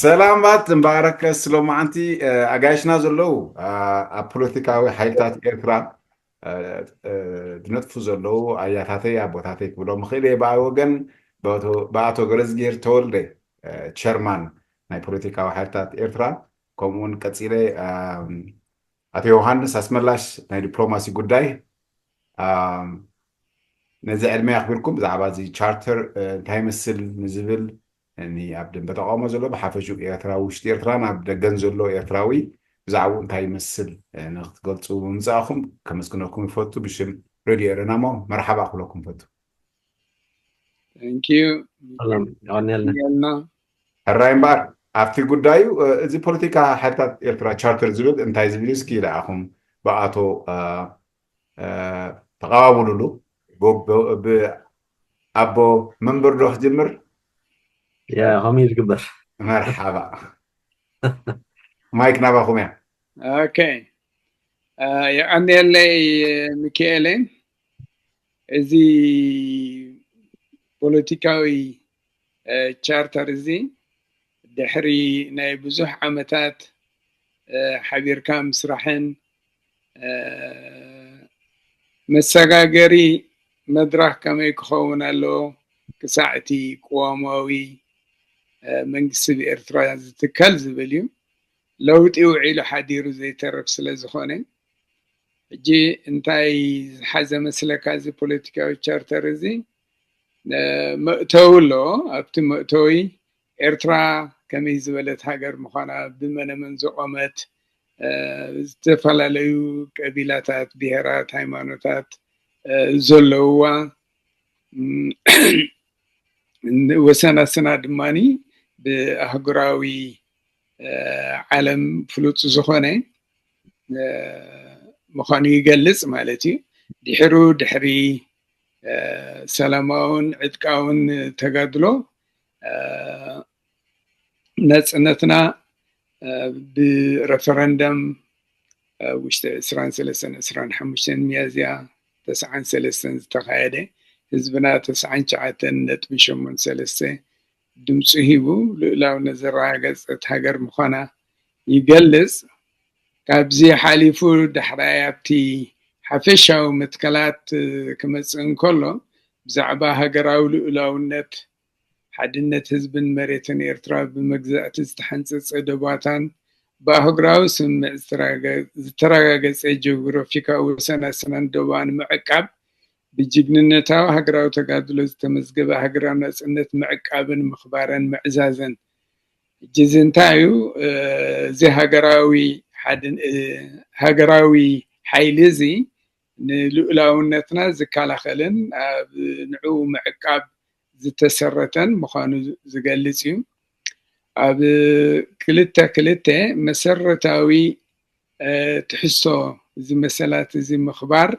ሰላማት ምባረክ። ስሎማዓንቲ ኣጋይሽና ዘለዉ ኣብ ፖለቲካዊ ሓይልታት ኤርትራ ዝነጥፉ ዘለዉ ኣያታተይ ኣቦታተይ ክብሎም ምኽእል እየ። ብኣይ ወገን ብኣቶ ገረዝጊሄር ተወልደ ቸርማን ናይ ፖለቲካዊ ሓይልታት ኤርትራ፣ ከምኡውን ቀፂለ ኣቶ ዮሃንስ ኣስመላሽ ናይ ዲፕሎማሲ ጉዳይ፣ ነዚ ዕድመ ኣኽቢርኩም ብዛዕባ እዚ ቻርተር እንታይ ይመስል ንዝብል፣ ኣብ ደንበ ተቃውሞ ዘሎ ብሓፈሽኡ ኤርትራዊ ውሽጢ ኤርትራን ኣብ ደገን ዘሎ ኤርትራዊ ብዛዕባኡ እንታይ ይመስል ንክትገልፁ ብምምፃእኹም ከመስግነኩም ይፈቱ። ብሽም ሬድዮ ኤረናሞ መርሓባ ክብለኩም ፈቱ። የቀንየልና። ሕራይ እምበኣር ኣብቲ ጉዳዩ፣ እዚ ፖለቲካ ሓይልታት ኤርትራ ቻርተር ዝብል እንታይ ዝብል እስኪ ኢለኣኹም ብኣቶ ተቐባብሉሉ። ኣቦ መንበር ዶ ክጅምር? ከምኡ ዝግበር። መርሓባ። ማይክ ናባኹም እያ። ኦኬ፣ የቐንየለይ ሚካኤለ። እዚ ፖለቲካዊ ቻርተር እዚ ድሕሪ ናይ ብዙሕ ዓመታት ሓቢርካ ምስራሕን መሰጋገሪ መድረኽ ከመይ ክኸውን ኣለዎ፣ ክሳዕ እቲ ቅዋማዊ መንግስቲ ብኤርትራ ዝትከል ዝብል እዩ። ለውጢ ውዒሉ ሓዲሩ ዘይተርፍ ስለ ዝኾነ፣ ሕጂ እንታይ ዝሓዘ መስለካ እዚ ፖለቲካዊ ቻርተር እዚ? መእተዊ ኣሎ። ኣብቲ መእተዊ ኤርትራ ከመይ ዝበለት ሃገር ምዃና፣ ብመነመን ዝቆመት፣ ዝተፈላለዩ ቀቢላታት፣ ብሄራት፣ ሃይማኖታት ዘለውዋ፣ ወሰናስና ድማ ብኣህጉራዊ ዓለም ፍሉጥ ዝኾነ ምዃኑ ይገልጽ ማለት እዩ። ድሕሩ ድሕሪ ሰላማውን ዕጥቃውን ተጋድሎ ናጽነትና ብረፈረንደም ኣብ ውሽጢ ዕስራን ሰለስተን ዕስራን ሓሙሽተን ሚያዝያ ተስዓን ሰለስተን ዝተኻየደ፣ ህዝብና ተስዓን ትሽዓተን ነጥቢ ሸሞንተ ሰለስተ ድምፁ ሂቡ ልኡላውነት ዘረጋገፀት ሃገር ምዃና ይገልፅ። ካብዚ ሓሊፉ ዳሕራይ ኣብቲ ሓፈሻዊ መትከላት ክመፅእ እንከሎ፣ ብዛዕባ ሃገራዊ ልኡላውነት፣ ሓድነት ህዝብን መሬትን ኤርትራ፣ ብመግዛእቲ ዝተሓንፀፀ ደባታን ብኣህጉራዊ ስምምዕ ዝተረጋገፀ ጂኦግራፊካዊ ወሰናስናን ደባን ምዕቃብ፣ ብጅግንነታዊ ሃገራዊ ተጋድሎ ዝተመዝገበ ሃገራዊ ናፅነት ምዕቃብን ምኽባርን ምዕዛዝን። ሕጂ እዚ እንታይ እዩ? እዚ ሃገራዊ ሓይሊ እዚ ንልኡላውነትና ዝከላኸልን ኣብ ንዕኡ ምዕቃብ ዝተሰረተን ምዃኑ ዝገልጽ እዩ። ኣብ ክልተ ክልተ መሰረታዊ ትሕዝቶ እዚ መሰላት እዚ ምኽባር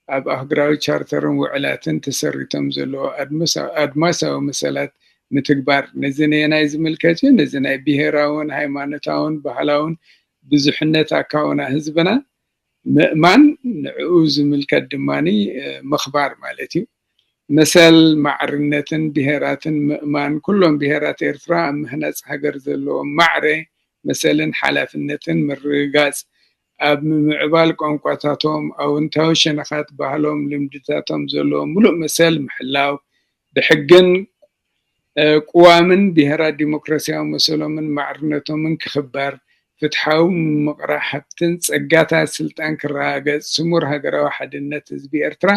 ኣብ ኣህጉራዊ ቻርተርን ውዕላትን ተሰሪቶም ዘለዉ ኣድማሳዊ መሰላት ምትግባር፣ ነዚ ነየናይ ዝምልከት እዩ? ነዚ ናይ ብሄራውን ሃይማኖታውን ባህላውን ብዙሕነት ኣካውና ህዝብና ምእማን፣ ንዕኡ ዝምልከት ድማ ምኽባር ማለት እዩ። መሰል ማዕርነትን ብሄራትን ምእማን፣ ኩሎም ብሄራት ኤርትራ ኣብ ምህናፅ ሃገር ዘለዎም ማዕረ መሰልን ሓላፍነትን ምርግጋፅ፣ ኣብ ምምዕባል ቋንቋታቶም፣ ኣውንታዊ ሸነኻት ባህሎም፣ ልምድታቶም ዘለዎም ሙሉእ መሰል ምሕላው፣ ብሕግን ቅዋምን ብሄራት ዲሞክራሲያዊ መሰሎምን ማዕርነቶምን ክኽበር፣ ፍትሓዊ ምምቕራሕ ሃብትን ጸጋታት ስልጣን ክረጋገጽ፣ ስሙር ሃገራዊ ሓድነት ህዝቢ ኤርትራ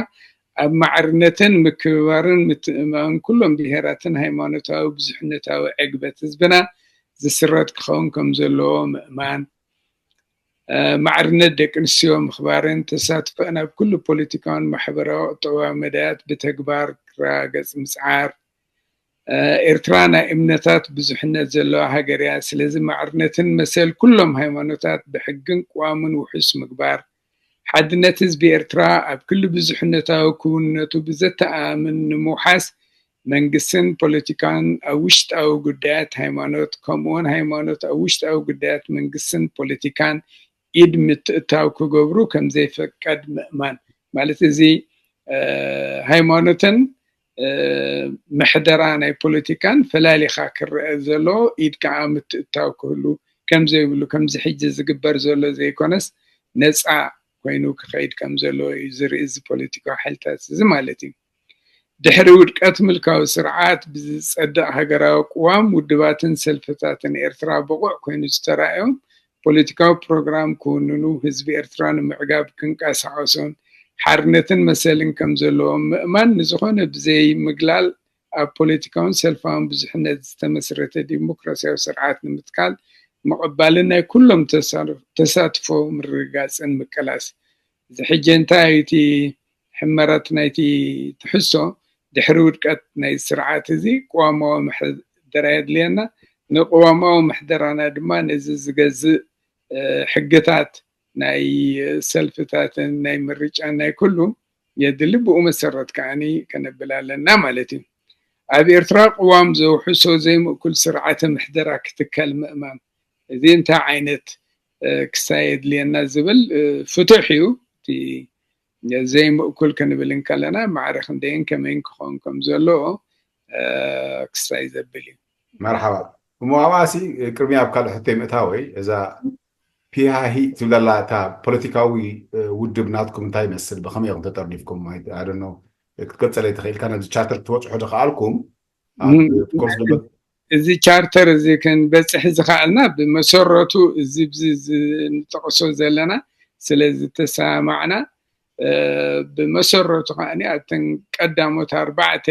ኣብ ማዕርነትን ምክብባርን ምትእምማን ኩሎም ብሄራትን ሃይማኖታዊ ብዙሕነታዊ ዕግበት ህዝብና ዝስረት ክኸውን ከም ዘለዎ ምእማን፣ ማዕርነት ደቂ ኣንስትዮ ምኽባርን ተሳትፎኣን ኣብ ኩሉ ፖለቲካውን ማሕበራዊ ቁጠባዊ መዳያት ብተግባር ክረጋገጽ ምጽዓር። ኤርትራ ናይ እምነታት ብዙሕነት ዘለዋ ሃገር እያ። ስለዚ ማዕርነትን መሰል ኩሎም ሃይማኖታት ብሕግን ቅዋምን ውሑስ ምግባር፣ ሓድነት ህዝቢ ኤርትራ ኣብ ክሊ ብዙሕነታዊ ክውንነቱ ብዘተኣማምን ንምውሓስ፣ መንግስትን ፖለቲካን ኣብ ውሽጣዊ ጉዳያት ሃይማኖት፣ ከምኡውን ሃይማኖት ኣብ ውሽጣዊ ጉዳያት መንግስትን ፖለቲካን ኢድ ምትእትታው ክገብሩ ከም ዘይፍቀድ ምእማን። ማለት እዚ ሃይማኖትን ምሕደራ ናይ ፖለቲካን ፈላሊኻ ክረአ ዘለዎ ኢድ ከዓ ምትእታው ክህሉ ከምዘይብሉ፣ ከምዚ ሕጂ ዝግበር ዘሎ ዘይኮነስ ነፃ ኮይኑ ክኸይድ ከም ዘለዎ እዩ ዝርኢ እዚ ፖለቲካዊ ሓይልታት እዚ ማለት እዩ። ድሕሪ ውድቀት ምልካዊ ስርዓት ብዝፀድቕ ሃገራዊ ቅዋም ውድባትን ሰልፍታትን ኤርትራ ብቑዕ ኮይኑ ዝተራእዮም ፖለቲካዊ ፕሮግራም ክውንኑ፣ ህዝቢ ኤርትራ ንምዕጋብ ክንቀሳቐሱን ሓርነትን መሰልን ከም ዘለዎም ምእማን ንዝኾነ ብዘይ ምግላል ኣብ ፖለቲካውን ሰልፋውን ብዙሕነት ዝተመስረተ ዲሞክራሲያዊ ስርዓት ንምትካል ምቕባልን ናይ ኩሎም ተሳትፎ ምርግጋፅን ምቅላስ። እዚ ሕጂ እንታይ እዩ እቲ ሕመረት ናይቲ ትሕዝቶ? ድሕሪ ውድቀት ናይ ስርዓት እዚ ቅዋማዊ ምሕደራ የድልየና። ንቅዋማዊ ምሕደራና ድማ ነዚ ዝገዝእ ሕግታት ናይ ሰልፍታትን ናይ ምርጫን ናይ ኩሉ የድሊ። ብኡ መሰረት ከዓኒ ከነብል ኣለና ማለት እዩ። ኣብ ኤርትራ ቅዋም ዘውሕሶ ዘይምእኩል ስርዓተ ምሕደራ ክትከል ምእማን፣ እዚ እንታይ ዓይነት ክስታይ የድልየና ዝብል ፍቱሕ እዩ። እቲ ዘይምእኩል ክንብል እንከለና ማዕረ ክንደይን ከመይን ክኸውን ከም ዘለዎ ክስታይ ዘብል እዩ። መርሓባ። እሞ ኣብኣሲ ቅድሚ ኣብ ካልእ ሕቶይ ምእታወይ፣ እዛ ፒሃሂ ትብለላ እታ ፖለቲካዊ ውድብ ናትኩም እንታይ ይመስል? ብኸመይ ኢኹም ተጠርኒፍኩም? ኣደኖ ክትገልጸለይ ትኽእል ኢልካ? ነዚ ቻርተር ክትበጽሑ ዝኸኣልኩም እዚ ቻርተር እዚ ክንበጽሕ ዝኸኣልና ብመሰረቱ እዚ ብዚ ንጠቕሶ ዘለና ስለ ዝተሰማማዕና፣ ብመሰረቱ ከዓኒ ኣብተን ቀዳሞት ኣርባዕተ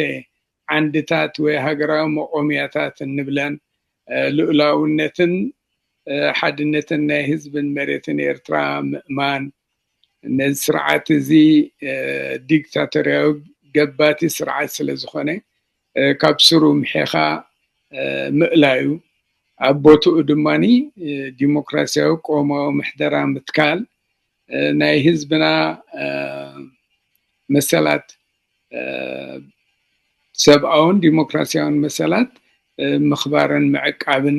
ዓንድታት ወይ ሃገራዊ መቆምያታት እንብለን ልኡላውነትን ሓድነትን ናይ ህዝብን መሬትን ኤርትራ ምእማን፣ ነዚ ስርዓት እዚ ዲክታቶርያዊ ገባቲ ስርዓት ስለ ዝኾነ ካብ ስሩ ምሒኻ ምእላዩ፣ ኣብ ቦትኡ ድማ ዲሞክራሲያዊ ቆማዊ ምሕደራ ምትካል፣ ናይ ህዝብና መሰላት፣ ሰብኣውን ዲሞክራሲያውን መሰላት ምኽባርን ምዕቃብን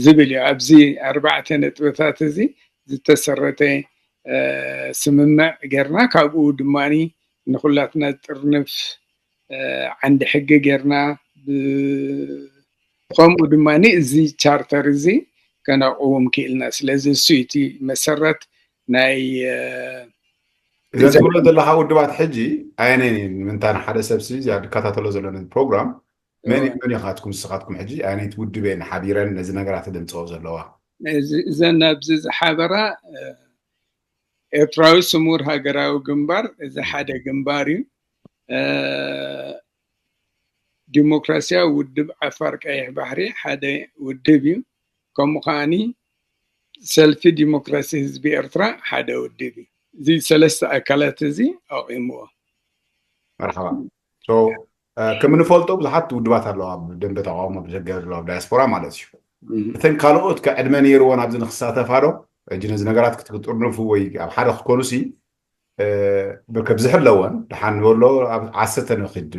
ዝብል እዩ። ኣብዚ ኣርባዕተ ነጥብታት እዚ ዝተሰረተ ስምምዕ ጌርና፣ ካብኡ ድማ ንኩላትና ጥርንፍ ዓንዲ ሕጊ ጌርና፣ ከምኡ ድማ እዚ ቻርተር እዚ ከነቕውም ክኢልና። ስለዚ እሱ እቲ መሰረት ናይ እዘን ትብሎ ዘለካ ውድባት ሕጂ ኣየነይን ምንታ ንሓደ ሰብ እዚ ዝከታተሎ ዘሎ ነዚ ፕሮግራም መን መን ኢኻትኩም ንስኻትኩም ሕጂ ኣየነይቲ ውድብ እየን ሓቢረን ነዚ ነገራት ተደምፅኦ ዘለዋ? እዘን ኣብዚ ዝሓበራ ኤርትራዊ ስሙር ሃገራዊ ግንባር እዚ ሓደ ግንባር እዩ። ዲሞክራሲያዊ ውድብ ዓፋር ቀይሕ ባሕሪ ሓደ ውድብ እዩ። ከምኡ ከዓኒ ሰልፊ ዲሞክራሲ ህዝቢ ኤርትራ ሓደ ውድብ እዩ። እዚ ሰለስተ ኣካላት እዚ ኣቑምዎ። መርሓባ። ከም እንፈልጦ ብዙሓት ውድባት ኣለዋ ኣብ ደንበ ተቃውሞ ብደገ ዘለዋ ኣብ ዳያስፖራ ማለት እዩ። እተን ካልኦት ከ ዕድመ ነይርወን ኣብዚ ንክሳተፋ ዶ? ሕጂ ነዚ ነገራት ክትጥርንፉ ወይ ኣብ ሓደ ክትኮኑሲ ብከብ ዝሕለወን ደሓን ንበሎ ኣብ ዓሰርተ ንኺድ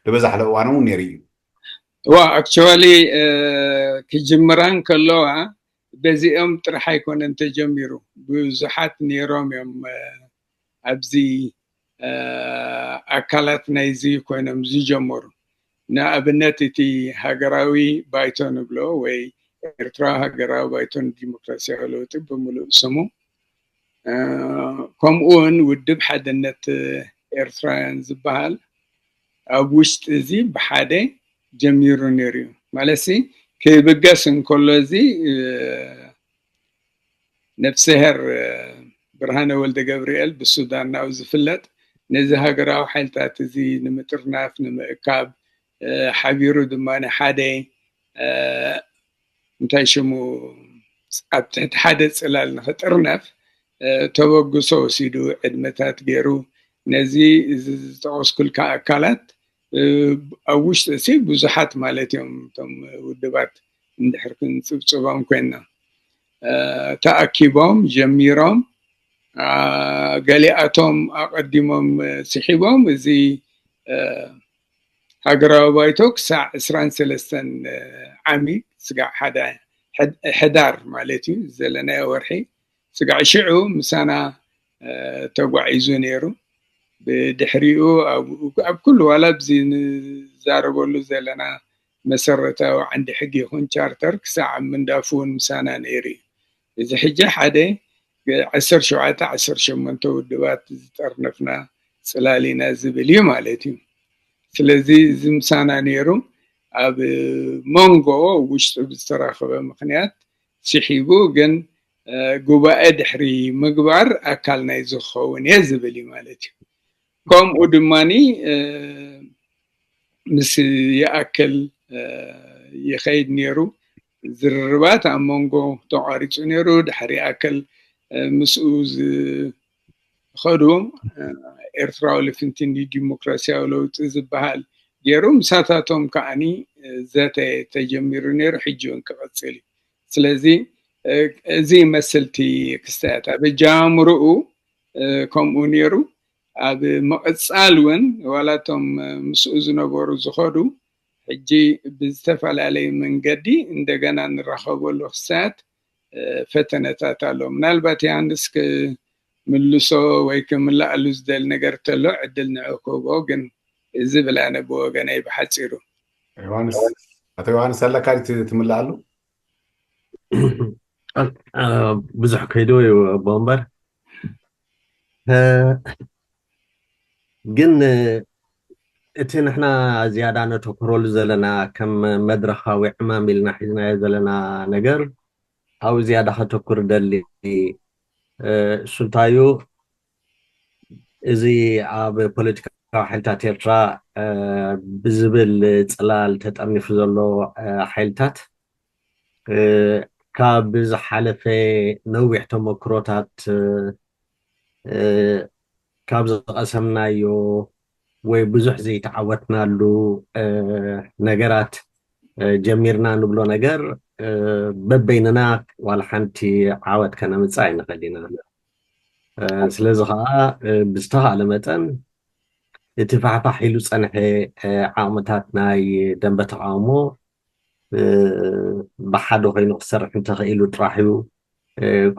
ዝበዛሕለ እዋን እውን ነይሩ እዩ። ዋ ኣክቹዋሊ ክጅምራ እንከለዋ በዚኦም ጥራሕ ኣይኮነን ተጀሚሩ። ብዙሓት ነይሮም እዮም ኣብዚ ኣካላት ናይዚ ኮይኖም ዝጀመሩ። ንኣብነት እቲ ሃገራዊ ባይቶ ንብሎ ወይ ኤርትራዊ ሃገራዊ ባይቶ ንዲሞክራሲያዊ ለውጢ ብምሉእ ስሙ፣ ከምኡ እውን ውድብ ሓድነት ኤርትራውያን ዝበሃል ኣብ ውሽጢ እዚ ብሓደ ጀሚሩ ነይሩ እዩ። ማለትሲ ክብገስ እንከሎ እዚ ነፍስሄር ብርሃነ ወልደ ገብርኤል ብሱዳናዊ ዝፍለጥ ነዚ ሃገራዊ ሓይልታት እዚ ንምጥርናፍ ንምእካብ ሓቢሩ ድማ ሓደ እንታይ ሽሙ ኣብ ትሕቲ ሓደ ፅላል ንክጥርነፍ ተበግሶ ወሲዱ ዕድመታት ገይሩ ነዚ እዚ ዝጠቀስኩልካ ኣካላት ኣብ ውሽጢ እዚ ብዙሓት ማለት እዮም እቶም ውድባት እንድሕር ክንፅብፅቦም ኮይና ተኣኪቦም ጀሚሮም ገሊኣቶም ኣቐዲሞም ስሒቦም እዚ ሃገራዊ ባይቶ ክሳዕ ዕስራን ሰለስተን ዓሚ ስጋዕ ሓደ ሕዳር ማለት እዩ ዘለናዮ ወርሒ ስጋዕ ሽዑ ምሳና ተጓዒዙ ነይሩ። ብድሕሪኡ ኣብ ኩሉ ዋላ ኣብዚ ንዛረበሉ ዘለና መሰረታዊ ዓንዲ ሕጊ ይኹን ቻርተር ክሳዕ ኣብ ምንዳፉ እውን ምሳና ነይሩ እዩ። እዚ ሕጂ ሓደ ዓሰርተ ሸውዓተ ዓሰርተ ሸሞንተ ውድባት ዝጠርነፍና ፅላል ኢና ዝብል እዩ ማለት እዩ። ስለዚ እዚ ምሳና ነይሩ ኣብ መንጎ ውሽጡ ብዝተራኸበ ምክንያት ስሒቡ ግን ጉባኤ ድሕሪ ምግባር ኣካል ናይ ዝኸውን እየ ዝብል እዩ ማለት እዩ። ከምኡ ድማ ምስ ይኣክል ይኸይድ ነይሩ። ዝርርባት ኣብ መንጎ ተቋሪፁ ነይሩ። ድሕሪ ይኣክል ምስኡ ዝኸዱ ኤርትራዊ ልፍንቲ ንዲሞክራሲያዊ ለውጢ ዝበሃል ገይሩ ምሳታቶም ከዓኒ ዘተ ተጀሚሩ ነይሩ። ሕጂ እውን ክቐፅል እዩ። ስለዚ እዚ ይመስል እቲ ክስተት ኣብ ኣጀማምርኡ ከምኡ ነይሩ። ኣብ ምቕፃል እውን ዋላ እቶም ምስኡ ዝነበሩ ዝኸዱ ሕጂ ብዝተፈላለየ መንገዲ እንደገና ንራኸበሉ ክስተት ፈተነታት ኣሎ። ምናልባት ዮሃንስ ክምልሶ ወይ ክምልኣሉ ዝደሊ ነገር ተሎ ዕድል ንዑ ክህቦ፣ ግን እዚ ብላነ ብወገነይ ብሓፂሩ። ኣቶ ዮሃንስ ኣለካ ትምልኣሉ? ብዙሕ ከይዶ ይቦ እምበር ግን እቲ ንሕና ዝያዳ ነተኩረሉ ዘለና ከም መድረኻዊ ዕማም ኢልና ሒዝናዮ ዘለና ነገር ኣብኡ ዝያዳ ከተኩር ደሊ። እሱ እንታይ እዩ? እዚ ኣብ ፖለቲካዊ ሓይልታት ኤርትራ ብዝብል ፅላል ተጠርኒፉ ዘሎ ሓይልታት ካብ ዝሓለፈ ነዊሕ ተመክሮታት ካብ ዝቐሰምናዮ ወይ ብዙሕ ዘይተዓወትናሉ ነገራት ጀሚርና ንብሎ ነገር በበይንና ዋላ ሓንቲ ዓወት ከነምፅእ ኣይንኽእል ኢና። ስለዚ ከዓ ብዝተኻእለ መጠን እቲ ፋሕፋሕ ኢሉ ፀንሐ ዓቕምታት ናይ ደንበ ተቃውሞ ብሓደ ኮይኑ ክሰርሕ እንተኽኢሉ ጥራሕ እዩ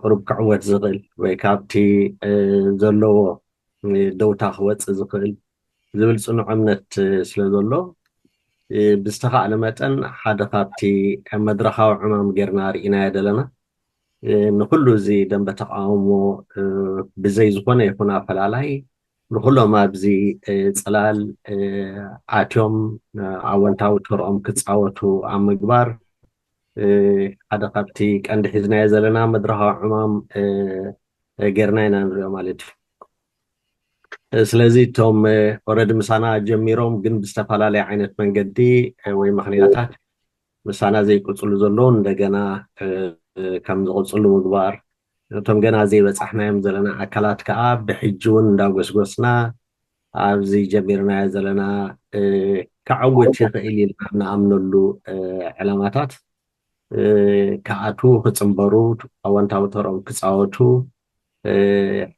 ቁሩብ ክዕወት ዝኽእል ወይ ካብቲ ዘለዎ ደውታ ክወፅእ ዝኽእል ዝብል ፅኑዕ እምነት ስለ ዘሎ ብዝተኻእለ መጠን ሓደ ካብቲ መድረኻዊ ዕማም ጌርና ርኢናዮ ዘለና ንኩሉ እዚ ደንበ ተቃውሞ ብዘይ ዝኾነ ይኹን ኣፈላላይ ንኩሎም ኣብዚ ፅላል ኣትዮም ኣወንታዊ ተርኦም ክፃወቱ ኣብ ምግባር ሓደ ካብቲ ቀንዲ ሒዝናዮ ዘለና መድረኻዊ ዕማም ጌርና ኢና ንሪኦ ማለት እዩ። ስለዚ እቶም ኦረዲ ምሳና ጀሚሮም ግን ብዝተፈላለየ ዓይነት መንገዲ ወይ ምክንያታት ምሳና ዘይቅፅሉ ዘለዉ እንደገና ከም ዝቕፅሉ ምግባር፣ እቶም ገና ዘይበፃሕናዮም ዘለና ኣካላት ከዓ ብሕጂ እውን እንዳጎስጎስና ኣብዚ ጀሚርናዮ ዘለና ክዓውት ይኽእል ኢልና ንኣምነሉ ዕላማታት ክኣትዉ፣ ክፅንበሩ፣ ኣወንታዊ ተርኦም ክፃወቱ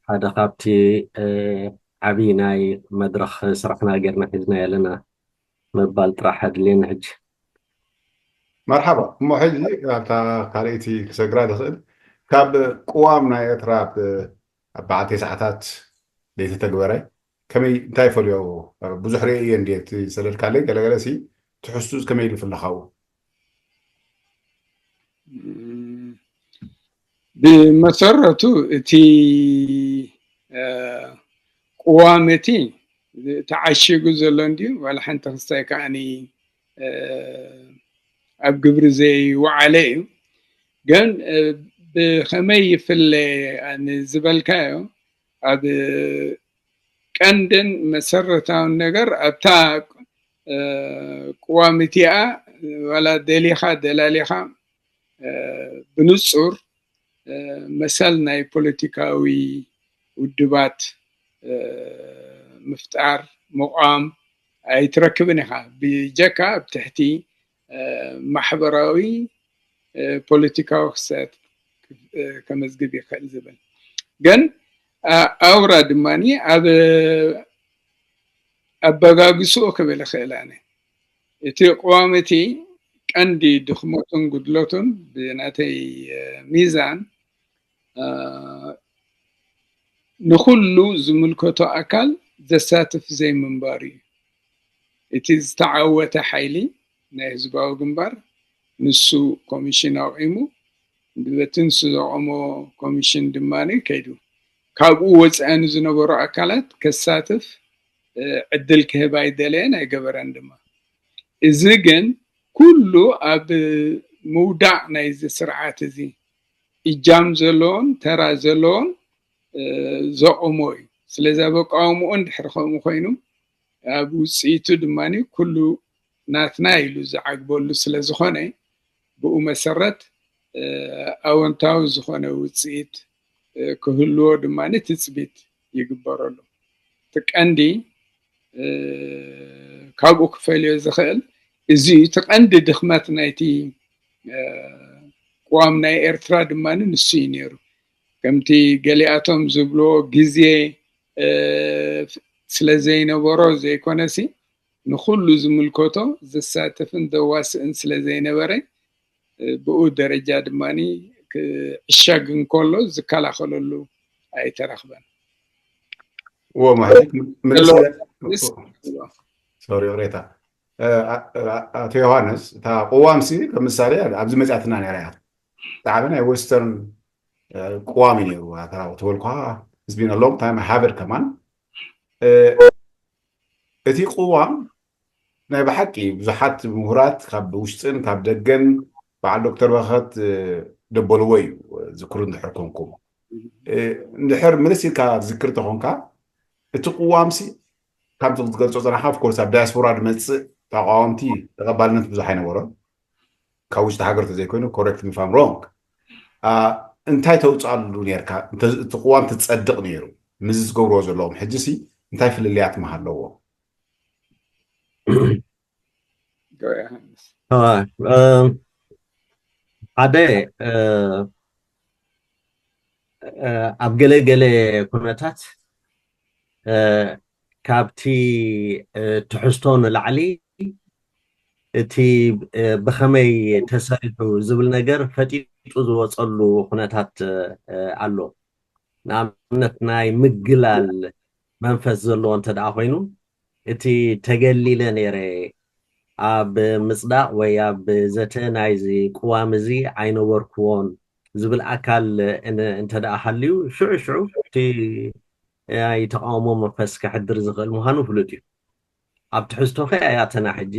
ሓደ ካብቲ ዓብዪ ናይ መድረኽ ስራሕና ጌርና ሒዝናዮ ኣለና ምባል ጥራሕ ኣድልየኒ ሕጂ። መርሓባ። እሞ ሕጂ ኣብታ ካልኣይቲ ክሰግራ ዝኽእል ካብ ቅዋም ናይ ኤርትራ ኣብ በዓል ተስዓታት ዘይተተግበረ ከመይ እንታይ ይፈልዮ? ብዙሕ ርእየ እየ እንድየ እቲ ሰደድካለይ ገለገለ ሲ ትሕዝቱ ከመይ ኢሉ ፍለኻዎ? ብመሰረቱ እቲ ቅዋም እቲ ተዓሺጉ ዘሎ እንድዩ ዋላ ሓንቲ ክስታይ ከዓኒ ኣብ ግብሪ ዘይወዓለ እዩ። ግን ብኸመይ ይፍለ ዝበልካዮ ኣብ ቀንድን መሰረታውን ነገር ኣብታ ቅዋም እቲኣ ዋላ ደሊኻ ደላሊኻ ብንፁር መሰል ናይ ፖለቲካዊ ውድባት ምፍጣር ምቋም ኣይትረክብን ኢኻ ብጀካ ኣብ ትሕቲ ማሕበራዊ ፖለቲካዊ ክስተት ከመዝግብ ይኽእል ዝብል ግን ኣውራ ድማ ኣብ ኣበጋግስኡ ክብል ይኽእል ኣነ እቲ ቅዋም እቲ ቀንዲ ድኽመቱን ጉድለቱን ብናተይ ሚዛን ንኹሉ ዝምልከቶ ኣካል ዘሳትፍ ዘይምንባሩ እዩ። እቲ ዝተዓወተ ሓይሊ ናይ ህዝባዊ ግንባር ንሱ ኮሚሽን ኣቑሙ፣ በቲ ንሱ ዘቖሞ ኮሚሽን ድማ ከይዱ። ካብኡ ወፃኢ ንዝነበሩ ኣካላት ከሳትፍ ዕድል ክህብ ኣይደለየን ኣይገበረን ድማ። እዚ ግን ኩሉ ኣብ ምውዳቕ ናይዚ ስርዓት እዚ እጃም ዘለዎን ተራ ዘለዎን ዘቑሞ እዩ። ስለዚ ኣብ ኣቃውምኡ እንድሕር ከምኡ ኮይኑ ኣብ ውፅኢቱ ድማ ኩሉ ናትና ኢሉ ዝዓግበሉ ስለ ዝኾነ ብኡ መሰረት ኣወንታዊ ዝኾነ ውፅኢት ክህልዎ ድማ ትፅቢት ይግበረሉ። እቲ ቀንዲ ካብኡ ክፈልዮ ዝኽእል እዚ እዩ። እቲ ቀንዲ ድኽመት ናይቲ ቅዋም ናይ ኤርትራ ድማ ንሱ እዩ ነይሩ። ከምቲ ገሊኣቶም ዝብልዎ ግዜ ስለ ዘይነበሮ ዘይኮነሲ ንኹሉ ዝምልከቶ ዘሳትፍን ዘዋስእን ስለ ዘይነበረ ብኡ ደረጃ ድማ ክዕሸግ እንከሎ ዝከላኸለሉ ኣይተረኽበን። እዎ ማሕሌት ምልስ ሶሪ ቅሬታ ኣቶ ዮሃንስ እታ ቅዋም ሲ ከም ምሳሌ ኣብዚ መፅኣትና ነራ እያ ብጣዕሚ ናይ ወስተርን ቅዋም እዩ ነይሩ ተበልኳ ህዝቢን ሎንግ ታይም ሃቨር ከማን እቲ ቅዋም ናይ ብሓቂ ብዙሓት ምሁራት ካብ ውሽጥን ካብ ደገን በዓል ዶክተር በኸት ደበልዎ እዩ ዝክሩ እንድሕር ኮንኩም እንድሕር ምልስ ኢልካ ዝክር ተኾንካ እቲ ቅዋምሲ ካብዚ ክትገልፆ ፀናኻ ኦፍኮርስ ኣብ ዳያስፖራ ዝመፅእ ተቃወምቲ ተቐባልነት ብዙሕ ኣይነበሮን ካብ ውሽጢ ሃገር ተዘይኮይኑ ኮረክት ሚፋም ሮንግ እንታይ ተውፅኣሉ ነርካ እቲ ቅዋም ትፀድቕ ነይሩ ምዚ ዝገብርዎ ዘለዎም ሕጂ ሲ እንታይ ፍልልያት ምሃለዎ ሓደ ኣብ ገለ ገለ ኩነታት ካብቲ ትሕዝቶ ንላዕሊ እቲ ብኸመይ ተሰሪሑ ዝብል ነገር ፈጢጡ ዝወፀሉ ኩነታት ኣሎ። ንኣብነት ናይ ምግላል መንፈስ ዘለዎ እንተ ደኣ ኮይኑ እቲ ተገሊለ ነይረ ኣብ ምፅዳቕ ወይ ኣብ ዘተ ናይዚ ቅዋም እዚ ኣይነበርክዎን ዝብል ኣካል እንተ ደኣ ሃልዩ ሽዑ ሽዑ እቲ ናይ ተቃውሞ መንፈስ ከሕድር ዝኽእል ምዃኑ ፍሉጥ እዩ። ኣብ ትሕዝቶ ከ ኣተና ሕጂ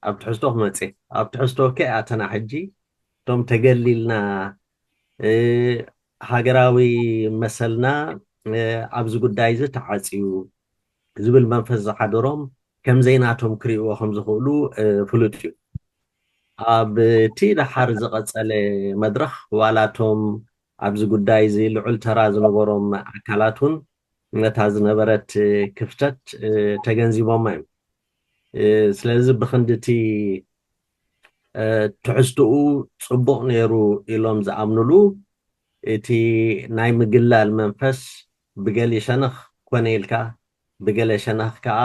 ኣብ ትሕዝቶ ክመፅእ ኣብ ትሕዝቶ ከ ኣተና ሕጂ እቶም ተገሊልና ሃገራዊ መሰልና ኣብዚ ጉዳይ እዚ ተዓፅዩ ዝብል መንፈስ ዝሓደሮም ከም ዘይናቶም ክርእይዎ ከም ዝኽእሉ ፍሉጥ እዩ። ኣብቲ ደሓር ዝቐፀለ መድረኽ ዋላቶም ኣብዚ ጉዳይ እዚ ልዑል ተራ ዝነበሮም ኣካላት እውን ነታ ዝነበረት ክፍተት ተገንዚቦማ እዮም። ስለዚ ብክንዲ እቲ ትሕዝትኡ ፅቡቕ ነይሩ ኢሎም ዝኣምኑሉ እቲ ናይ ምግላል መንፈስ ብገሊ ሸነኽ ኮነ ኢልካ ብገለ ሸነኽ ከዓ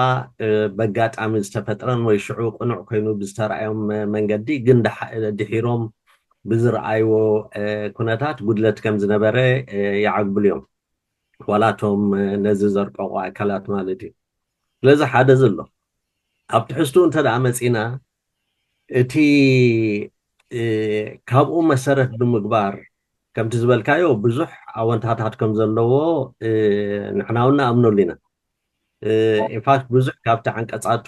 በጋጣሚ ዝተፈጥረን ወይ ሽዑ ቅኑዕ ኮይኑ ብዝተረኣዮም መንገዲ ግን ድሒሮም ብዝረኣይዎ ኩነታት ጉድለት ከም ዝነበረ ይዓግብሉ እዮም ዋላቶም ነዚ ዘርቀቑ ኣካላት ማለት እዩ ስለዚ ሓደ ዘሎ ኣብ ትሕዝትኡ እንተ ደኣ መፂና እቲ ካብኡ መሰረት ብምግባር ከምቲ ዝበልካዮ ብዙሕ ኣወንታታት ከም ዘለዎ ንሕና እውን ንኣምነሉ ኢና ኢንፋክት ብዙሕ ካብቲ ዓንቀፃቱ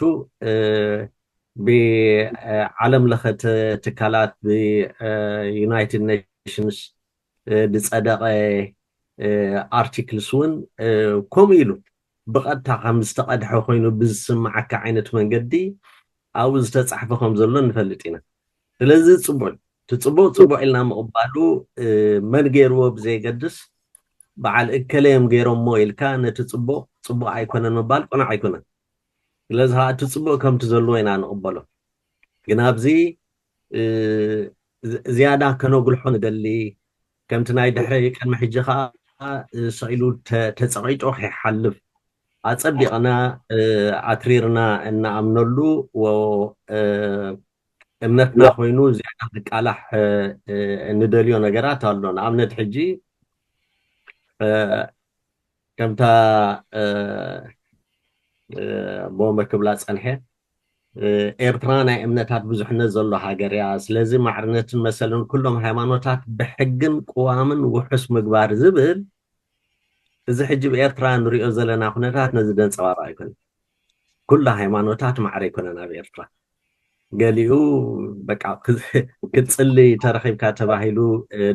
ብዓለም ለኸ ትካላት ብዩናይትድ ኔሽንስ ዝፀደቐ ኣርቲክልስ እውን ከምኡ ኢሉ ብቐጥታ ከም ዝተቐድሐ ኮይኑ ብዝስምዓካ ዓይነት መንገዲ ኣብኡ ዝተፃሕፈ ከም ዘሎ ንፈልጥ ኢና ስለዚ ፅቡቅ እቲ ፅቡቅ ፅቡቅ ኢልና ምቕባሉ መን ገይርዎ ብዘየገድስ በዓል እከለዮም ገይሮሞ ኢልካ ነቲ ፅቡቅ ፅቡቅ ኣይኮነን ምባል ቅኑዕ ኣይኮነን ስለዚ ከዓ እቲ ፅቡቅ ከምቲ ዘለዎ ኢና ንቕበሎ ግን ኣብዚ ዝያዳ ከነጉልሖ ንደሊ ከምቲ ናይ ድሕሪ ቅድሚ ሕጂ ከዓ ስቕ ኢሉ ተፀቒጦ ከይሓልፍ ኣፀቢቕና ኣትሪርና እናኣምነሉ እምነትና ኮይኑ ዝያዳ ክቃላሕ እንደልዮ ነገራት ኣሎ ንኣብነት ሕጂ ከምታ ቦመ ክብላ ፀንሐ። ኤርትራ ናይ እምነታት ብዙሕነት ዘሎ ሃገር እያ። ስለዚ ማዕርነትን መሰልን ኩሎም ሃይማኖታት ብሕግን ቅዋምን ውሑስ ምግባር ዝብል፣ እዚ ሕጂ ብኤርትራ ንሪኦ ዘለና ኩነታት ነዚ ዘንፀባርቕ ኣይኮነን። ኩሉ ሃይማኖታት ማዕረ ኣይኮነን ኣብ ኤርትራ። ገሊኡ በቃ ክትፅሊ ተረኺብካ ተባሂሉ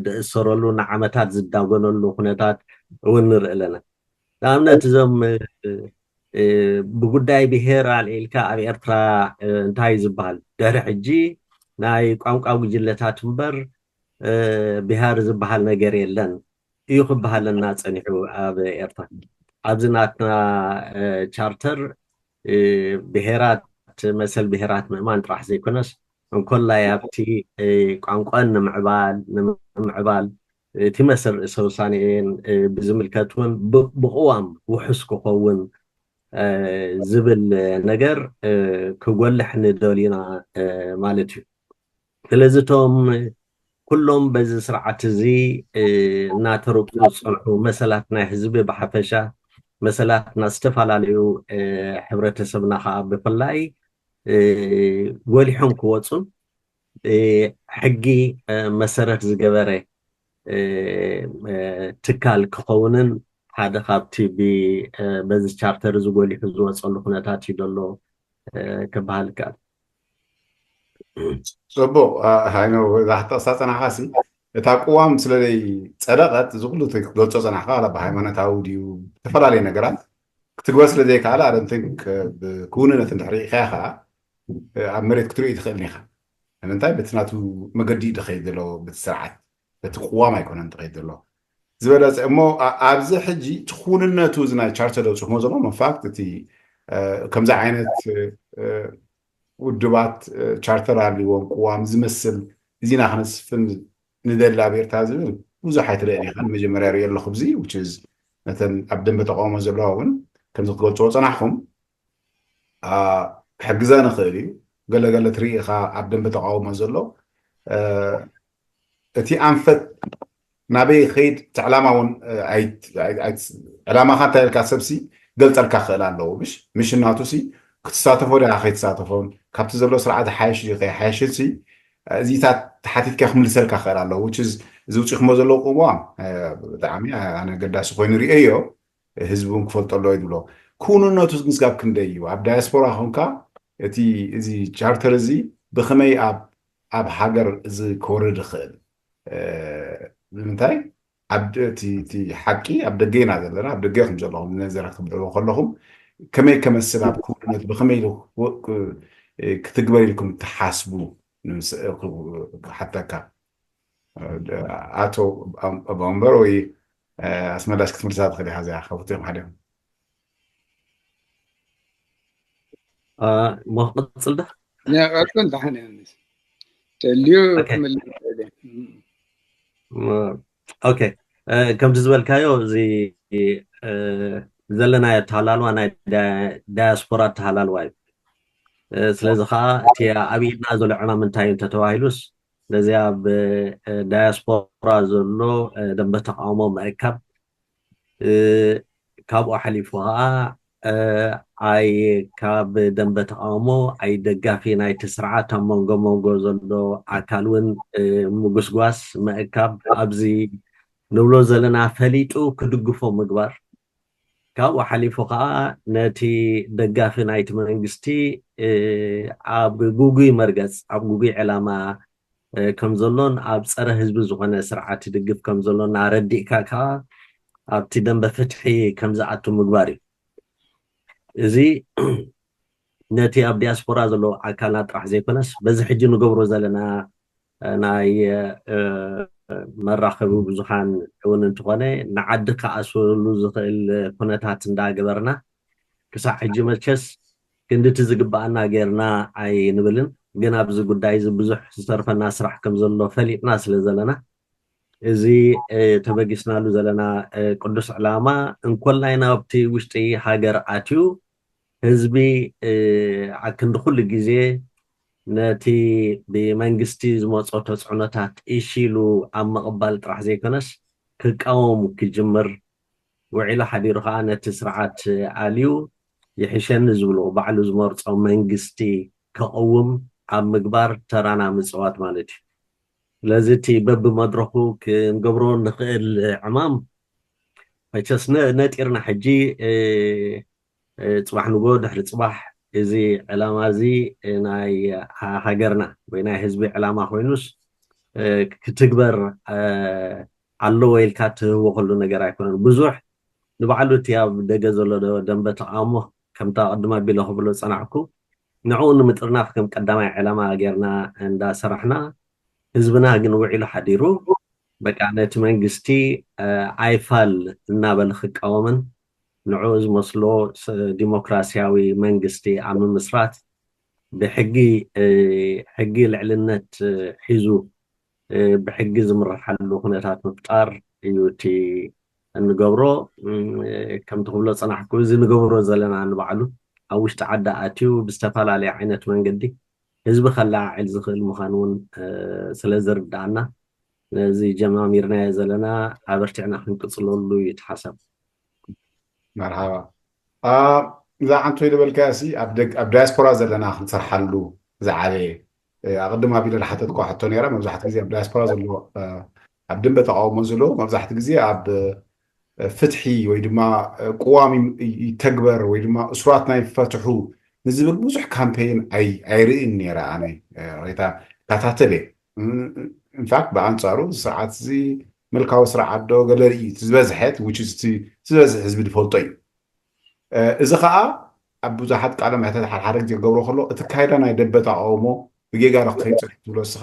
ዝእሰረሉ፣ ንዓመታት ዝዳጎነሉ ኩነታት እውን ንርኢ ኣለና። ንኣብነት እዞም ብጉዳይ ብሄር ኣልዒልካ ኣብ ኤርትራ እንታይ ዝበሃል፣ ድሕሪ ሕጂ ናይ ቋንቋ ጉጅለታት እምበር ብሄር ዝበሃል ነገር የለን እዩ ክበሃለና ፀኒሑ ኣብ ኤርትራ። ኣብዚ ናትና ቻርተር ብሄራት፣ መሰል ብሄራት ምእማን ጥራሕ ዘይኮነስ፣ እንኮላይ ኣብቲ ቋንቋን ንምዕባል ንምዕባል እቲ መሰል ርእሰ ውሳኔን ብዝምልከት እውን ብቅዋም ውሑስ ክኸውን ዝብል ነገር ክጎልሕ ንደልዩና ማለት እዩ። ስለዚ እቶም ኩሎም በዚ ስርዓት እዚ እናተረግጡ ዝፀንሑ መሰላት ናይ ህዝቢ ብሓፈሻ፣ መሰላት ናይ ዝተፈላለዩ ሕብረተሰብና ከዓ ብፍላይ ጎሊሖም ክወፁን ሕጊ መሰረት ዝገበረ ትካል ክኸውንን ሓደ ካብቲ በዚ ቻርተር እዚ ጎሊሑ ዝወፀሉ ኩነታት እዩ ዘሎ ክበሃል ይከኣል። ፅቡቅ። ሃይኖ፣ እዛ ክትጠቅሳ ፀናሕካ ሲ እታ ቅዋም ስለዘይ ፀደቀት፣ እዚ ኩሉ ክትገልፆ ፀናሕካ፣ ዋላ ብሃይማኖታዊ ድዩ፣ ዝተፈላለዩ ነገራት ክትግበር ስለዘይከኣለ፣ ኣረንትን ብክውንነት እንድሕር ርኢኻያ ከዓ ኣብ መሬት ክትርኢ ትኽእል ኢኻ። ንምንታይ? በቲ ናቱ መገዲ ድኸይድ ዘሎ፣ በቲ ስርዓት፣ በቲ ቅዋም ኣይኮነን ትኸይድ ዘሎ ዝበለፀ እሞ፣ ኣብዚ ሕጂ እቲ ክውንነቱ እዚ ናይ ቻርተር ዘውፅኹሞ ዘሎ፣ ኢንፋክት እቲ ከምዚ ዓይነት ውድባት ቻርተር ኣልዎም ቅዋም ዝመስል እዚና ክነስፍን ንደሊ ኣብ ኤርትራ ዝብል ብዙሕ ኣይትርእን ኢኻ። ንመጀመርያ ሪኦ ኣለኹ። ብዚ ነተን ኣብ ደንበ ተቃውሞ ዘለዋ እውን ከምዚ ክትገልፅዎ ፀናሕኩም ክሕግዘ ንኽእል እዩ። ገለገለ ትርኢ ኢኻ ኣብ ደንበ ተቃውሞ ዘሎ። እቲ ኣንፈት ናበይ ኸይድ፣ እቲ ዕላማ እውን ዕላማኻ እንታይ ኢልካ ሰብሲ ገልፀልካ ክኽእል ኣለዎ። ምሽ ምሽ እናቱ ሲ ክትሳተፎ ዲኻ ከይትሳተፎን፣ ካብቲ ዘሎ ስርዓት ሓይሽ ድዩ ከይሓይሽን ሲ እዚታት ተሓቲትካ ክምልሰልካ ክኽእል ኣለዎ። እዚ ውፅኹሞ ዘለዉ ቅዋም ብጣዕሚ ኣነ ገዳሲ ኮይኑ ርእዮ፣ ህዝቢ እውን ክፈልጦ ኣለዎ ይብሎ። ክውንነቱ ምስጋብ ክንደይ እዩ? ኣብ ዳያስፖራ ኮንካ እቲ እዚ ቻርተር እዚ ብኸመይ ኣብ ኣብ ሃገር እዚ ክወርድ ይኽእል? ንምንታይ? ኣብ እቲ ሓቂ ኣብ ደገ ኢና ዘለና። ኣብ ደገ ከም ዘለኹም ነዘረ ክትብዕዎ ከለኹም ከመይ ከመስል ኣብ ክውንነት ብኸመይ ክትግበር ኢልኩም ትሓስቡ? ክሓተካ ኣቶ ኣቦንበር ወይ ኣስመላሽ ክትምልሳ ትኽእል ኢኻ። እዚኣ ካብቲ እዮም ሓዲኦም እሞ ክቕፅል ዶ? ቀጥል። ደሓን እየ። ተልዩ ክምልስ። ኦኬ፣ ከምቲ ዝበልካዮ እዚ ዘለናዮ ኣተሃላልዋ ናይ ዳያስፖራ ኣተሃላልዋ እዩ። ስለዚ ከዓ እቲ ኣብ ኢድና ዘሎ ዕማም እንታይ እዩ እንተተባሂሉስ፣ ነዚ ኣብ ዳያስፖራ ዘሎ ደንበ ተቃውሞ ምእካብ፣ ካብኡ ሓሊፉ ከዓ ኣይ ካብ ደንበ ተቃውሞ ኣይ ደጋፊ ናይቲ ስርዓት ኣብ መንጎ መንጎ ዘሎ ኣካል እውን ምጉስጓስ ምእካብ፣ ኣብዚ ንብሎ ዘለና ፈሊጡ ክድግፎ ምግባር፣ ካብኡ ሓሊፉ ከዓ ነቲ ደጋፊ ናይቲ መንግስቲ ኣብ ጉጉይ መርገፅ ኣብ ጉጉይ ዕላማ ከም ዘሎን ኣብ ፀረ ህዝቢ ዝኾነ ስርዓት ይድግፍ ከም ዘሎን ኣረዲእካ ከዓ ኣብቲ ደንበ ፍትሒ ከም ዝኣቱ ምግባር እዩ። እዚ ነቲ ኣብ ዲያስፖራ ዘሎ ኣካልና ጥራሕ ዘይኮነስ በዚ ሕጂ ንገብሮ ዘለና ናይ መራኸቢ ብዙሃን እውን እንተኾነ ንዓዲ ክኣስረሉ ዝኽእል ኩነታት እንዳገበርና ክሳዕ ሕጂ መቸስ ክንድቲ ዝግባኣና ጌርና ኣይንብልን። ግን ኣብዚ ጉዳይ እዚ ብዙሕ ዝተርፈና ስራሕ ከም ዘሎ ፈሊጥና ስለ ዘለና እዚ ተበጊስናሉ ዘለና ቅዱስ ዕላማ እንኮላይ ናብቲ ውሽጢ ሃገር ኣትዩ ህዝቢ ኣክንዲ ኩሉ ግዜ ነቲ ብመንግስቲ ዝመፆ ተፅዕኖታት እሺ ኢሉ ኣብ ምቕባል ጥራሕ ዘይኮነስ ክቃወም ክጅምር ውዒሉ ሓዲሩ ከዓ ነቲ ስርዓት ኣልዩ ይሕሸኒ ዝብሉ ባዕሉ ዝመርጾ መንግስቲ ከቕውም ኣብ ምግባር ተራና ምጽዋት ማለት እዩ። ስለዚ እቲ በብመድረኹ ክንገብሮ ንኽእል ዕማም መቸስ ነ- ነጢርና ሕጂ እ፣ እ፣ ጽባሕ ንጎ ድሕሪ ጽባሕ እዚ ዕላማ እዚ እ፣ ናይ ሃ- ሃገርና ወይ ናይ ህዝቢ ዕላማ ኮይኑስ እ፣ ክትግበር እ፣ ኣለዎ ኢልካ ትህወኸሉ ነገር ኣይኮነን። ብዙሕ ንባዕሉ እቲ ኣብ ደገ ዘሎ ደ- ደንበ ተቃውሞ ከምታ ቅድም ኣቢለ ክብሎ ዝጸናሕኩ ንዕኡ ንምጥርናፍ ከም ቀዳማይ ዕላማ ጌርና እንዳሰራሕና ህዝብና ግን ውዒሉ ሓዲሩ በቃ ነቲ መንግስቲ እ፣ ኣይፋል እናበለ ክቃወምን ንዕኡ ዝመስሎ ስ- ዲሞክራሲያዊ መንግስቲ ኣብ ምምስራት ብሕጊ እ፣ ሕጊ ልዕልነት እ፣ ሒዙ እ፣ ብሕጊ ዝምርሓሉ ኩነታት ምፍጣር እዩ እቲ እንገብሮ። እም፣ ከምቲ ክብሎ ዝጸናሕኩ እዚ ንገብሮ ዘለና ንባዕሉ ኣብ ውሽጢ ዓዲ ኣትዩ ብዝተፈላለየ ዓይነት መንገዲ ህዝቢ ከለዓዕል ዝኽእል ምዃኑ እውን እ፣ ስለ ዝርድኣና ነዚ ጀማሚርናዮ ዘለና ኣበርቲዕና ክንቅጽለሉ እዩ እቲ ሓሳብ። መርሓባ። እዛ ዓንቶ ዝበልካያ ሲ ኣብ ደግ ኣብ ዳያስፖራ ዘለና ክንሰርሓሉ ዝዓበየ ኣቅድም ኣቢለ ዝሓተትኳ ሕቶ ነይራ። መብዛሕትኡ ግዜ ኣብ ዳያስፖራ ዘሎ ኣብ ደንበ ተቃውሞ ዘሎ መብዛሕትኡ ግዜ ኣብ ፍትሒ ወይ ድማ ቅዋም ይተግበር ወይ ድማ እሱራት ናይ ፈትሑ ንዝብል ብዙሕ ካምፔን ኣይርእን ነይረ። ኣነ ሬታ ካታተል እየ። ኢንፋክት ብኣንፃሩ ስርዓት እዚ ምልካዊ ስርዓት ዶ ገለ ርኢ ዝበዝሐት ዝበዝሕ ህዝቢ ዝፈልጦ እዩ። እዚ ከዓ ኣብ ብዙሓት ቃለ መሕተት ሓድሓደ ግዜ ክገብሮ ከሎ እቲ ካይዳ ናይ ደበ ተቃውሞ ብጌጋ ዶ ክኸይድ ፅንሕ ትብሎ እስኻ?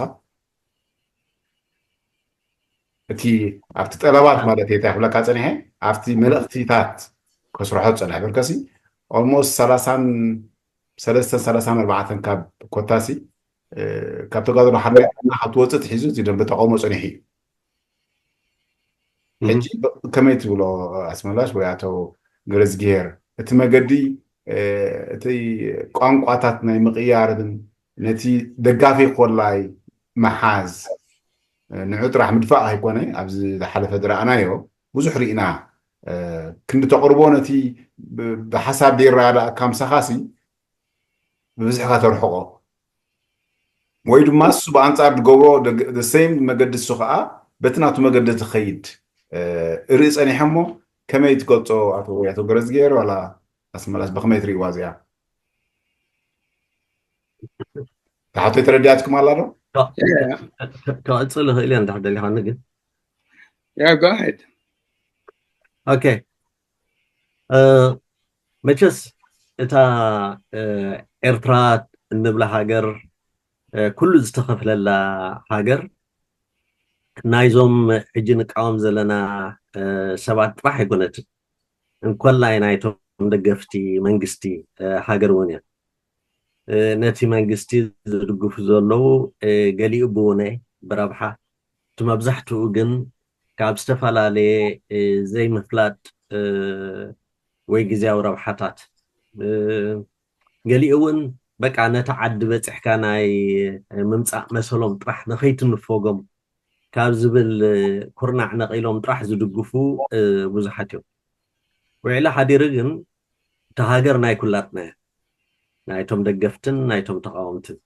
እቲ ኣብቲ ጠለባት ማለት እየ ክብለካ ፀኒሐ ኣብቲ መልእክቲታት ከስርሖ ፀንሐ በርከሲ ኦልሞስት ሰላሳን ሰለስተን ሰላሳን ኣርባዕተን ካብ ኮታሲ ካብ ተጋድሎ ሓርነት ካብ ትወፅእ ትሒዙ እቲ ደንበ ተቃውሞ ፀኒሑ እዩ። ሕጂ ከመይ ትብሎ ኣስመላሽ ወይ ኣቶ ገረዝግሄር እቲ መገዲ እቲ ቋንቋታት ናይ ምቕያርን ነቲ ደጋፊ ኮላይ ምሓዝ ንዑ ጥራሕ ምድፋእ ኣይኮነ ኣብዚ ዝሓለፈ ዝረኣናዮ ብዙሕ ርኢና ክንዲ ተቕርቦ ነቲ ብሓሳብ ዘይረዳእ ካምሳኻሲ ብብዝሕካ ተርሕቆ ወይ ድማ እሱ ብኣንፃር ዝገብሮ ሴም መገዲ እሱ ከዓ በቲ ናቱ መገዲ ትኸይድ እርኢ ፀኒሐ እሞ ከመይ ትገልፆ ኣቶ ወይ ኣቶ ገረዝጌር ዋላ ኣስመላስ ብከመይ ትርእይዋ እዚኣ? ሓቶይ ተረዲኣትኩም ኣላ ዶ? ክቕፅል ይኽእል እየ እንድሕር ደሊኻኒ ግን Yeah, go ahead. Okay. መቸስ እታ ኤርትራ እንብላ ሃገር ኩሉ ዝተኸፍለላ ሃገር ናይዞም ሕጂ ንቃወም ዘለና ሰባት ጥራሕ ኣይኮነትን። እንኮላይ ናይቶም ደገፍቲ መንግስቲ ሃገር እውን እዮም። ነቲ መንግስቲ ዝድግፉ ዘለዉ ገሊኡ ብውነ ብረብሓ እቲ መብዛሕትኡ ግን ካብ ዝተፈላለየ ዘይምፍላጥ ወይ ግዜያዊ ረብሓታት ገሊኡ እውን በቃ ነቲ ዓዲ በፂሕካ ናይ ምምፃእ መሰሎም ጥራሕ ንኸይትንፈጎም ካብ ዝብል ኩርናዕ ነቒሎም ጥራሕ ዝድግፉ ብዙሓት እዮም። ውዕሊ ሓዲሩ ግን እታ ሃገር ናይ ኩላትና እያ። ናይቶም ደገፍትን ናይቶም ተቃወምትን።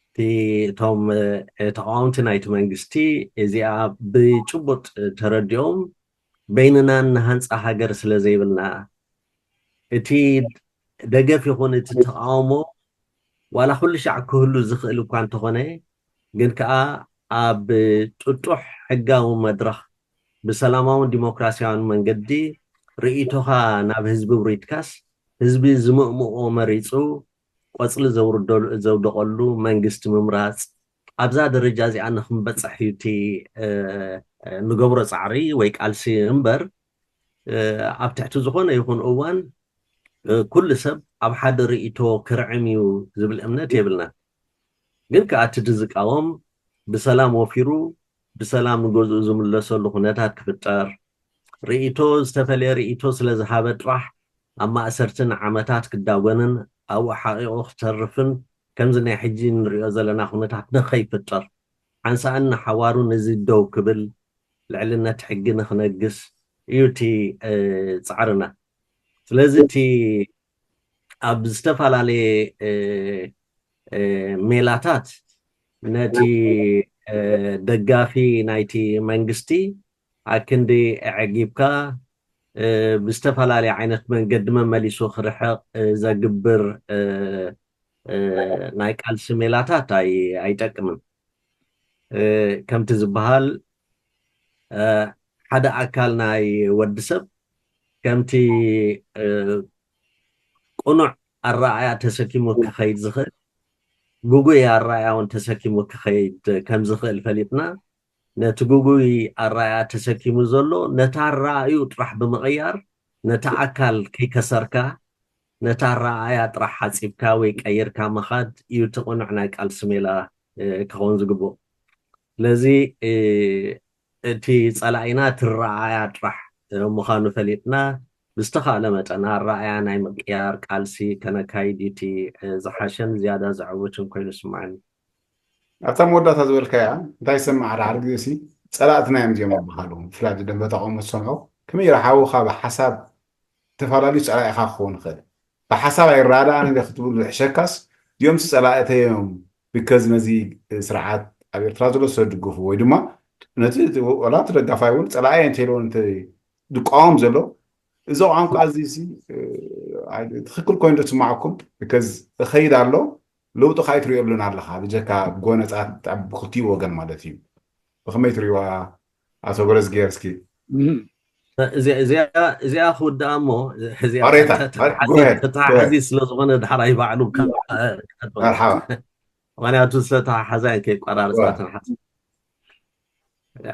እቲ እቶም ተቃወምቲ ናይቲ መንግስቲ እዚኣ ብጭቡጥ ተረዲኦም በይንና ንሃንፃ ሃገር ስለ ዘይብልና እቲ ደገፍ ይኹን እቲ ተቃውሞ ዋላ ኩሉ ሻዕ ክህሉ ዝኽእል እኳ እንተኾነ ግን ከዓ ኣብ ጥጡሕ ሕጋዊ መድረኽ ብሰላማውን ዲሞክራሲያውን መንገዲ ርእይቶኻ ናብ ህዝቢ ውሪድካስ ህዝቢ ዝምእምኦ መሪፁ ቆፅሊ ዘውርደሉ ዘውደቐሉ መንግስቲ ምምራፅ ኣብዛ ደረጃ እዚኣ ንክንበፅሕ እዩ እቲ ንገብሮ ፃዕሪ ወይ ቃልሲ እምበር ኣብ ትሕቲ ዝኾነ ይኹን እዋን ኩሉ ሰብ ኣብ ሓደ ርእይቶ ክርዕም እዩ ዝብል እምነት የብልናን። ግን ከዓ እቲ ዝቃወም ብሰላም ወፊሩ ብሰላም ንገዝኡ ዝምለሰሉ ኩነታት ክፍጠር፣ ርእይቶ ዝተፈለየ ርእይቶ ስለ ዝሃበ ጥራሕ ኣብ ማእሰርቲ ንዓመታት ክዳጎንን ኣብኡ ሓቒቑ ክተርፍን ከምዚ ናይ ሕጂ ንሪኦ ዘለና ኩነታት ንኸይፍጠር ሓንሳእን ንሓዋሩን እዚ ደው ክብል ልዕልነት ሕጊ ንኽነግስ እዩ እቲ ፃዕርና። ስለዚ እቲ ኣብ ዝተፈላለየ ሜላታት ነቲ ደጋፊ ናይቲ መንግስቲ ኣክንዲ ኣዕጊብካ ብዝተፈላለየ ዓይነት መንገዲ መመሊሱ ክርሕቕ ዘግብር ናይ ቃልሲ ሜላታት ኣይጠቅምን። ከምቲ ዝበሃል ሓደ ኣካል ናይ ወዲ ሰብ ከምቲ ቅኑዕ ኣረኣእያ ተሰኪሙ ክኸይድ ዝኽእል፣ ግጉይ ኣረኣእያ እውን ተሰኪሙ ክኸይድ ከም ዝኽእል ፈሊጥና፣ ነቲ ግጉይ ኣረኣእያ ተሰኪሙ ዘሎ ነቲ ኣረኣእዩ ጥራሕ ብምቕያር፣ ነቲ ኣካል ከይከሰርካ፣ ነቲ ኣረኣእያ ጥራሕ ሓጺብካ ወይ ቀይርካ ምኻድ እዩ እቲ ቅኑዕ ናይ ቃልሲ ሜላ ክኸውን ዝግብኦ። ስለዚ እቲ ጸላኢና እቲ ረኣያ ጥራሕ ምዃኑ ፈሊጥና፣ ብዝተኻእለ መጠን ኣረኣያ ናይ ምቅያር ቃልሲ ከነካይድ እዩ እቲ ዝሓሸን ዝያዳ ዘዕውትን ኮይኑ ይስምዓኒ። ኣብታ መወዳእታ ዝበልካያ እንታይ ይሰማዕ? ሓደ ሓደ ግዜ ሲ ጸላእትና እዮም እዚኦም ዝበሃሉ፣ ብፍላይ ደንበ ተቃውሞ ዝሰምዑ ከመይ ኢሉ ሓውኻ ብሓሳብ ተፈላለዩ ጸላኢኻ ክኸውን ይኽእል። ብሓሳብ ኣይረዳዳእን ኢለ ክትብል ዝሕሸካስ እዚኦም ሲ ጸላእተይ እዮም፣ because ነዚ ስርዓት ኣብ ኤርትራ ዘሎ ስለ ዝድግፉ ወይ ድማ ነቲ ዋላ እቲ ደጋፋይ እውን ጸላኢ እንተይልዎ እንተ ዝቃወም ዘሎ እዚ ቋንቋ እዚ ሲ ትኽክል ኮይኑ ዶ ትስማዕኩም? because እኸይድ ኣሎ ለውጢ ከዓ ኣይትሪኦሉን ኣለኻ ብጀካ ጎነፃት ኣብ ክልቲኡ ወገን ማለት እዩ። ብኸመይ ትሪእዋ ኣቶ ገረዝጊሄር እስኪ? እዚኣ ክውድኣ እሞ ተተሓሓዚ ስለ ዝኾነ ድሓር ኣይባዕሉ መርሓባ። ምክንያቱ ዝተተሓሓዛ ከይቋራርፃ ተንሓት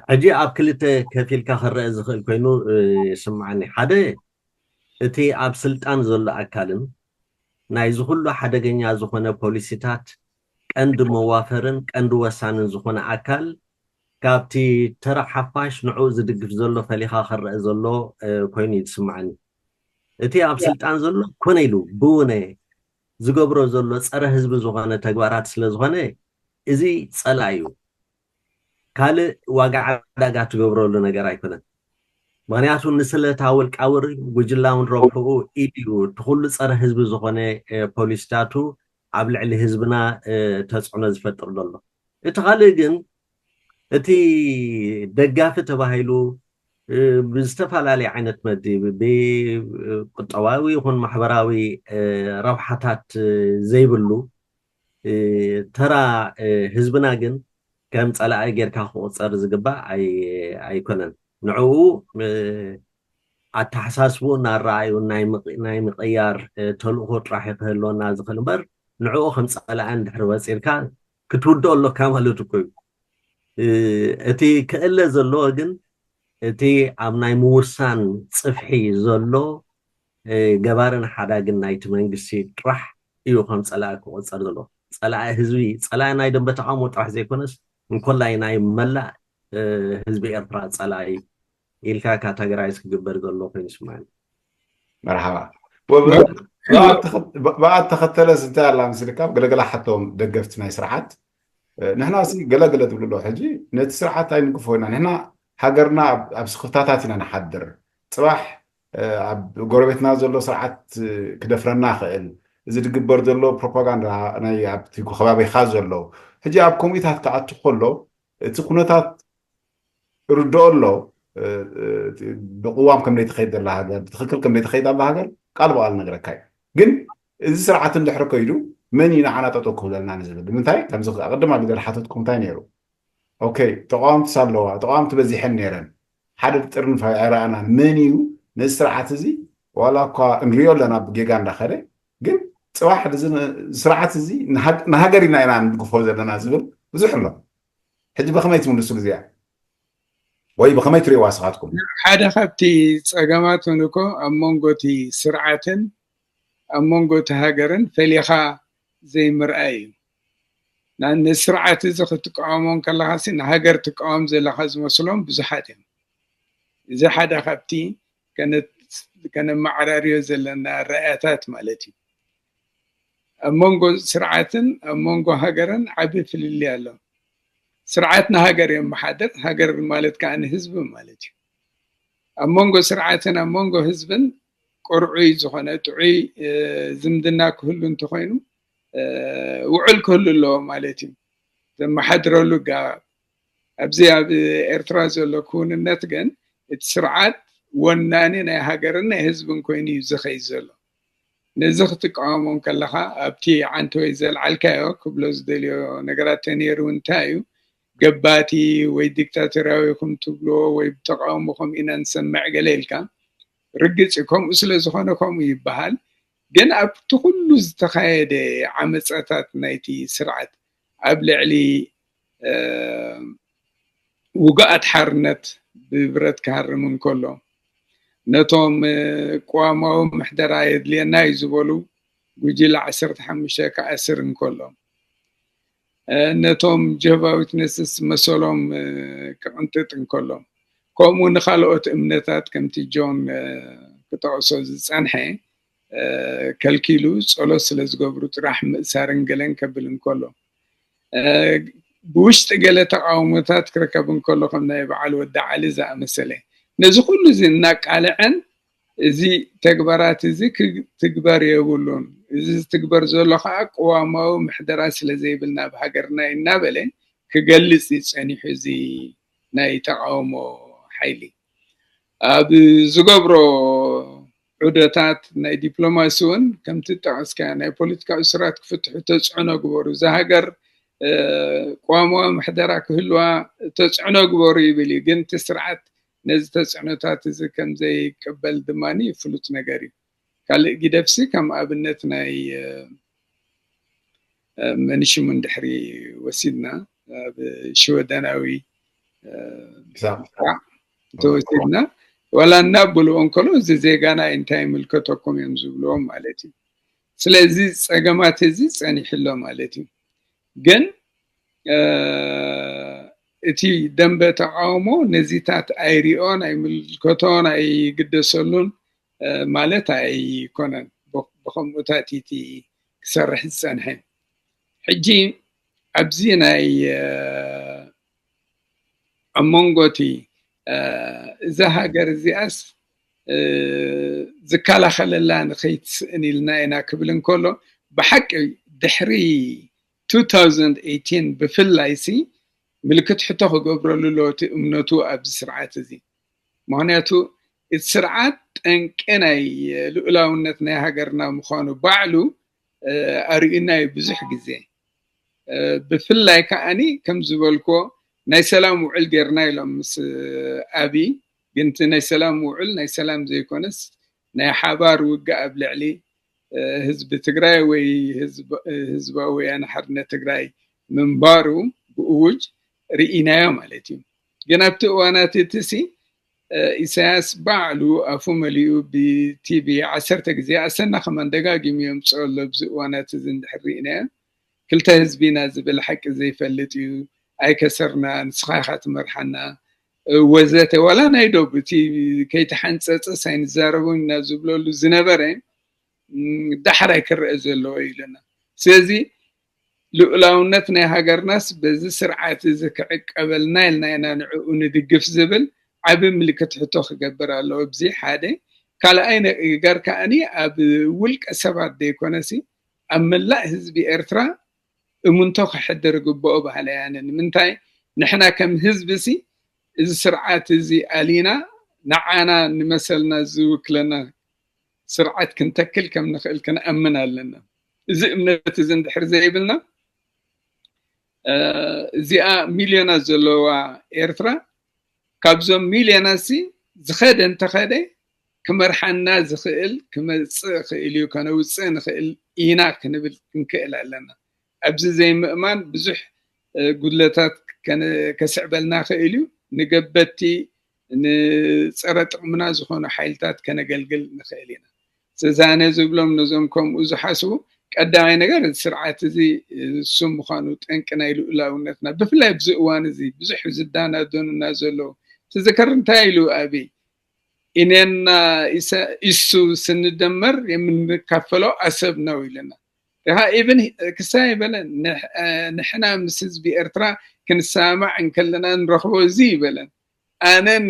ሕጂ ኣብ ክልተ ከፊልካ ክረአ ዝኽእል ኮይኑ ይስምዓኒ። ሓደ እቲ ኣብ ስልጣን ዘሎ ኣካልን ናይዚ ኩሉ ሓደገኛ ዝኾነ ፖሊሲታት ቀንዲ መዋፈርን ቀንዲ ወሳንን ዝኾነ ኣካል ካብቲ ተራ ሓፋሽ ንዕኡ ዝድግፍ ዘሎ ፈሊኻ ክረአ ዘሎ ኮይኑ እዩ ዝስምዓኒ። እቲ ኣብ ስልጣን ዘሎ ኮነ ኢሉ ብውነ ዝገብሮ ዘሎ ፀረ ህዝቢ ዝኾነ ተግባራት ስለ ዝኾነ እዚ ፀላኢ እዩ። ካልእ ዋጋ ዕዳጋ ትገብረሉ ነገር ኣይኮነን። ምክንያቱ ንስለታ ውልቃዊ ጉጅላውን ረብሕኡ ኢሉ እዩ እቲ ኩሉ ፀረ ህዝቢ ዝኾነ ፖሊሲታቱ ኣብ ልዕሊ ህዝብና ተፅዕኖ ዝፈጥር ዘሎ። እቲ ካልእ ግን እቲ ደጋፊ ተባሂሉ ብዝተፈላለየ ዓይነት መዲ ብቁጠባዊ ይኹን ማሕበራዊ ረብሓታት ዘይብሉ ተራ ህዝብና ግን ከም ጸላኢ ጌርካ ክቑጸር ዝግባእ ኣይኮነን። ንዕኡ ኣተሓሳስብኡ እናረኣዩ ናይ ምቕያር ተልእኾ ጥራሕ እዩ ክህልወና ዝኽእል እምበር ንዕኡ ከም ጸላኢ እንድሕር ወጺርካ ክትውድኦ ኣሎካ ማለት እኮ እዩ። እቲ ክእለ ዘለዎ ግን እቲ ኣብ ናይ ምውሳን ጽፍሒ ዘሎ ገባርን ሓዳግን ናይቲ መንግስቲ ጥራሕ እዩ ከም ጸላኢ ክቆጸር ዘለዎ። ጸላኢ ህዝቢ፣ ጸላኢ ናይ ደንበ ተቃውሞ ጥራሕ ዘይኮነስ እንኮላይ ናይ መላእ ህዝቢ ኤርትራ ጸላኢ ኢልካ ካተጎራይዝ ክግበር ዘሎ ኮይኑ ይስምዓኒ። መርሓባ። ብኣት ተኸተለስ እንታይ ኣላ ምስልካ ገለገላ ሓቶም ደገፍቲ ናይ ስርዓት ንሕና ሲ ገለገለ ትብሉ ኣለዉ ሕጂ ነቲ ስርዓት ኣይንግፎ ኢና ንሕና ሃገርና ኣብ ስኽፍታታት ኢና ንሓድር ጽባሕ ኣብ ጎረቤትና ዘሎ ስርዓት ክደፍረና ክእል እዚ ዝግበር ዘሎ ፕሮፓጋንዳ ናይ ኣብቲ ከባቢኻ ዘሎ ሕጂ ኣብ ከምኡታት ክኣቱ ከሎ እቲ ኩነታት ርድኦ ኣሎ ብቅዋም ከም ዘይትኸይድ ዘላ ሃገር ብትክክል ከም ዘይትኸይድ ኣላ ሃገር ቃል ብቃል ነገረካ እዩ ግን እዚ ስርዓት እንድሕር ከይዱ መን እዩ ንዓና ጠጠው ክብለልና ንዝብል ንምንታይ ከምዚ ኣቅድም ኣብ ሊደር ሓተትኩም እንታይ ነይሩ ኦኬ ተቃወምቲ ኣለዋ ተቃወምቲ በዚሐን ነይረን ሓደ ጥርንፍ ኣይረኣናን መን እዩ ነዚ ስርዓት እዚ ዋላ እኳ ንሪኦ ኣለና ብጌጋ እንዳኸደ ግን ፅባሕ ስርዓት እዚ ንሃገር ኢና ኢና ንድግፎ ዘለና ዝብል ብዙሕ ኣሎ ሕጂ ብኸመይ ትምልሱ ግዜያ ወይ ብኸመይ ትሪእዋ ስኻትኩም ሓደ ካብቲ ፀገማት እውን እኮ ኣብ መንጎ እቲ ስርዓትን ኣብ መንጎ እቲ ሃገርን ፈሊኻ ዘይምርኣይ እዩ ንስርዓት እዚ ክትቃወሞ ከለኻሲ ንሃገር ትቃወም ዘለኻ ዝመስሎም ብዙሓት እዮም እዚ ሓደ ካብቲ ከነመዓራርዮ ዘለና ረኣያታት ማለት እዩ ኣብ መንጎ ስርዓትን ኣብ መንጎ ሃገርን ዓቢ ፍልልይ ኣሎ ስርዓት ንሃገር የመሓድር ሃገር ማለት ከዓ ንህዝቢ ማለት እዩ ኣብ መንጎ ስርዓትን ኣብ መንጎ ህዝብን ቅርዑይ ዝኾነ ጥዑይ ዝምድና ክህሉ እንተኾይኑ ውዕል ክህሉ ኣለዎ ማለት እዩ። ዘመሓድረሉ ኣገባብ ኣብዚ ኣብ ኤርትራ ዘሎ ክውንነት ግን እቲ ስርዓት ወናኒ ናይ ሃገርን ናይ ህዝብን ኮይኑ እዩ ዝኸይድ ዘሎ። ነዚ ክትቃወሞ እንከለኻ ኣብቲ ዓንተወይ ዘልዓልካዮ ክብሎ ዝደልዮ ነገራት ተነይሩ እንታይ እዩ ገባቲ ወይ ዲክታቶርያዊ ኢኹም ትብልዎ ወይ ብተቃውሞኹም ኢና ንሰምዕ ገለ ኢልካ ርግጽ እዩ። ከምኡ ስለ ዝኾነ ከምኡ ይበሃል። ግን ኣብቲ ኩሉ ዝተኻየደ ዓመጻታት ናይቲ ስርዓት ኣብ ልዕሊ ውጉኣት ሓርነት ብብረት ክሃርም እንከሎ ነቶም ቅዋማዊ ምሕደራ የድልየና እዩ ዝበሉ ጉጅለ ዓሰርተ ሓሙሽተ ክኣስር እንከሎ ነቶም ጀሆቫ ዊትነስስ መሰሎም ክቕንጥጥ እንከሎ ከምኡ ንካልኦት እምነታት ከምቲ ጆን ክጠቕሶ ዝጸንሐ ከልኪሉ ጸሎት ስለ ዝገብሩ ጥራሕ ምእሳርን ገለን ከብል እንከሎ ብውሽጢ ገለ ተቃውሞታት ክርከብ እንከሎ ከም ናይ በዓል ወዲ ዓሊ ዝኣመሰለ ነዚ ኩሉ እዚ እናቃልዐን እዚ ተግባራት እዚ ክትግበር የብሉን። እዚ ዝትግበር ዘሎ ከዓ ቅዋማዊ ምሕደራ ስለ ዘይብልና ኣብ ሃገርና እናበለ ክገልጽ እዩ ጸኒሑ እዚ ናይ ተቃውሞ ሓይሊ ኣብ ዝገብሮ ዑደታት ናይ ዲፕሎማሲ እውን ከምቲ ጠቀስካ ናይ ፖለቲካዊ ስራት ክፍትሑ ተፅዕኖ ግበሩ። እዛ ሃገር ቅዋማዊ ምሕደራ ክህልዋ ተፅዕኖ ግበሩ ይብል እዩ። ግን እቲ ስርዓት ነዚ ተፅዕኖታት እዚ ከም ዘይቅበል ድማ ፍሉጥ ነገር እዩ። ካልእ ጊደፍሲ ከም ኣብነት ናይ መንሽሙ እንድሕሪ ወሲድና ኣብ ሽወደናዊ ተወሲድና ዋላ እናብልዎ እንከሎ እዚ ዜጋና እንታይ ይምልከተኩም እዮም ዝብልዎም ማለት እዩ። ስለዚ ፀገማት እዚ ፀኒሕሎ ማለት እዩ። ግን እቲ ደንበ ተቃውሞ ነዚታት ኣይሪኦን ኣይምልከቶን ኣይግደሰሉን ማለት ኣይኮነን። ብከምኡታት እቲ ክሰርሕ ዝፀንሐ ሕጂ ኣብዚ ናይ ኣብ መንጎ እቲ እዛ ሃገር እዚኣስ ዝከላኸለላ ንኸይትስእን ኢልና ኢና ክብል እንከሎ ብሓቂ ድሕሪ two thousand eighteen ብፍላይ ሲ ምልክት ሕቶ ክገብረሉ ኣለዎ እቲ እምነቱ ኣብዚ ስርዓት እዚ። ምክንያቱ እቲ ስርዓት ጠንቂ ናይ ልኡላውነት ናይ ሃገርና ምዃኑ ባዕሉ ኣርእዩና እዩ ብዙሕ ግዜ። ብፍላይ ከዓኒ ከም ዝበልክዎ ናይ ሰላም ውዕል ጌርና ኢሎም ምስ ኣብይ፣ ግን እቲ ናይ ሰላም ውዕል ናይ ሰላም ዘይኮነስ ናይ ሓባር ውግእ ኣብ ልዕሊ ህዝቢ ትግራይ ወይ ህዝባዊ ወያነ ሓርነት ትግራይ ምንባሩ ብእውጅ ርኢናዮ ማለት እዩ። ግን ኣብቲ እዋናት እቲ ሲ ኢሳያስ ባዕሉ ኣፉ መሊኡ ብቲቪ ዓሰርተ ግዜ ኣሰና ከማን ደጋጊሙ የምፅኦ ኣሎ። ኣብዚ እዋናት እዚ እንድሕር ርኢናዮ ክልተ ህዝቢ ኢና ዝብል ሓቂ ዘይፈልጥ እዩ። ኣይከሰርና፣ ንስኻ ኢኻ ትመርሓና ወዘተ። ዋላ ናይ ዶብ እቲ ከይተሓንፀፀስ ኣይንዛረቦን ኢና ዝብለሉ ዝነበረ ዳሕራይ ክረአ ዘለዎ እዩ ኢለና። ስለዚ ልኡላውነት ናይ ሃገርናስ በዚ ስርዓት እዚ ክዕቀበልና ኢልና ኢና ንዕኡ ንድግፍ ዝብል ዓቢ ምልክት ሕቶ ክገብር ኣለዎ። ኣብዚ ሓደ። ካልኣይ ነገር ከዓኒ ኣብ ውልቀ ሰባት ዘይኮነሲ ኣብ መላእ ህዝቢ ኤርትራ እምንቶ ክሕድር ግብኦ ባህለ ያነ ንምንታይ ንሕና ከም ህዝቢ ሲ እዚ ስርዓት እዚ ኣሊና ንዓና ንመሰልና ዝውክለና ስርዓት ክንተክል ከም ንኽእል ክንኣምን ኣለና። እዚ እምነት እዚ እንድሕር ዘይብልና እዚኣ ሚልዮናት ዘለዋ ኤርትራ ካብዞም ሚልዮናት ሲ ዝኸደ እንተኸደ ክመርሓና ዝኽእል ክመፅእ ክእል እዩ ከነውፅእ ንኽእል ኢና ክንብል ክንክእል ኣለና። ኣብዚ ዘይምእማን ብዙሕ ጉድለታት ከስዕበልና ክእል እዩ። ንገበቲ ንፀረ ጥቕምና ዝኾኑ ሓይልታት ከነገልግል ንኽእል ኢና። ስለዚ ኣነ ዝብሎም ነዞም ከምኡ ዝሓስቡ ቀዳማይ ነገር እዚ ስርዓት እዚ ስም ምዃኑ ጠንቂ ናይ ልኡላውነትና ብፍላይ ኣብዚ እዋን እዚ ብዙሕ ዝዳናደኑና ዘለዉ ትዝከር እንታይ ኢሉ ኣብይ ኢኔና ኢሱ ስንደመር የምንካፈለው ኣሰብ ነው ኢልና ኢኻ ኢብን ክሳይ በለን ንሕና ምስ ህዝቢ ኤርትራ ክንሰማማዕ እንከለና ንረኽቦ እዚ ይበለን ኣነን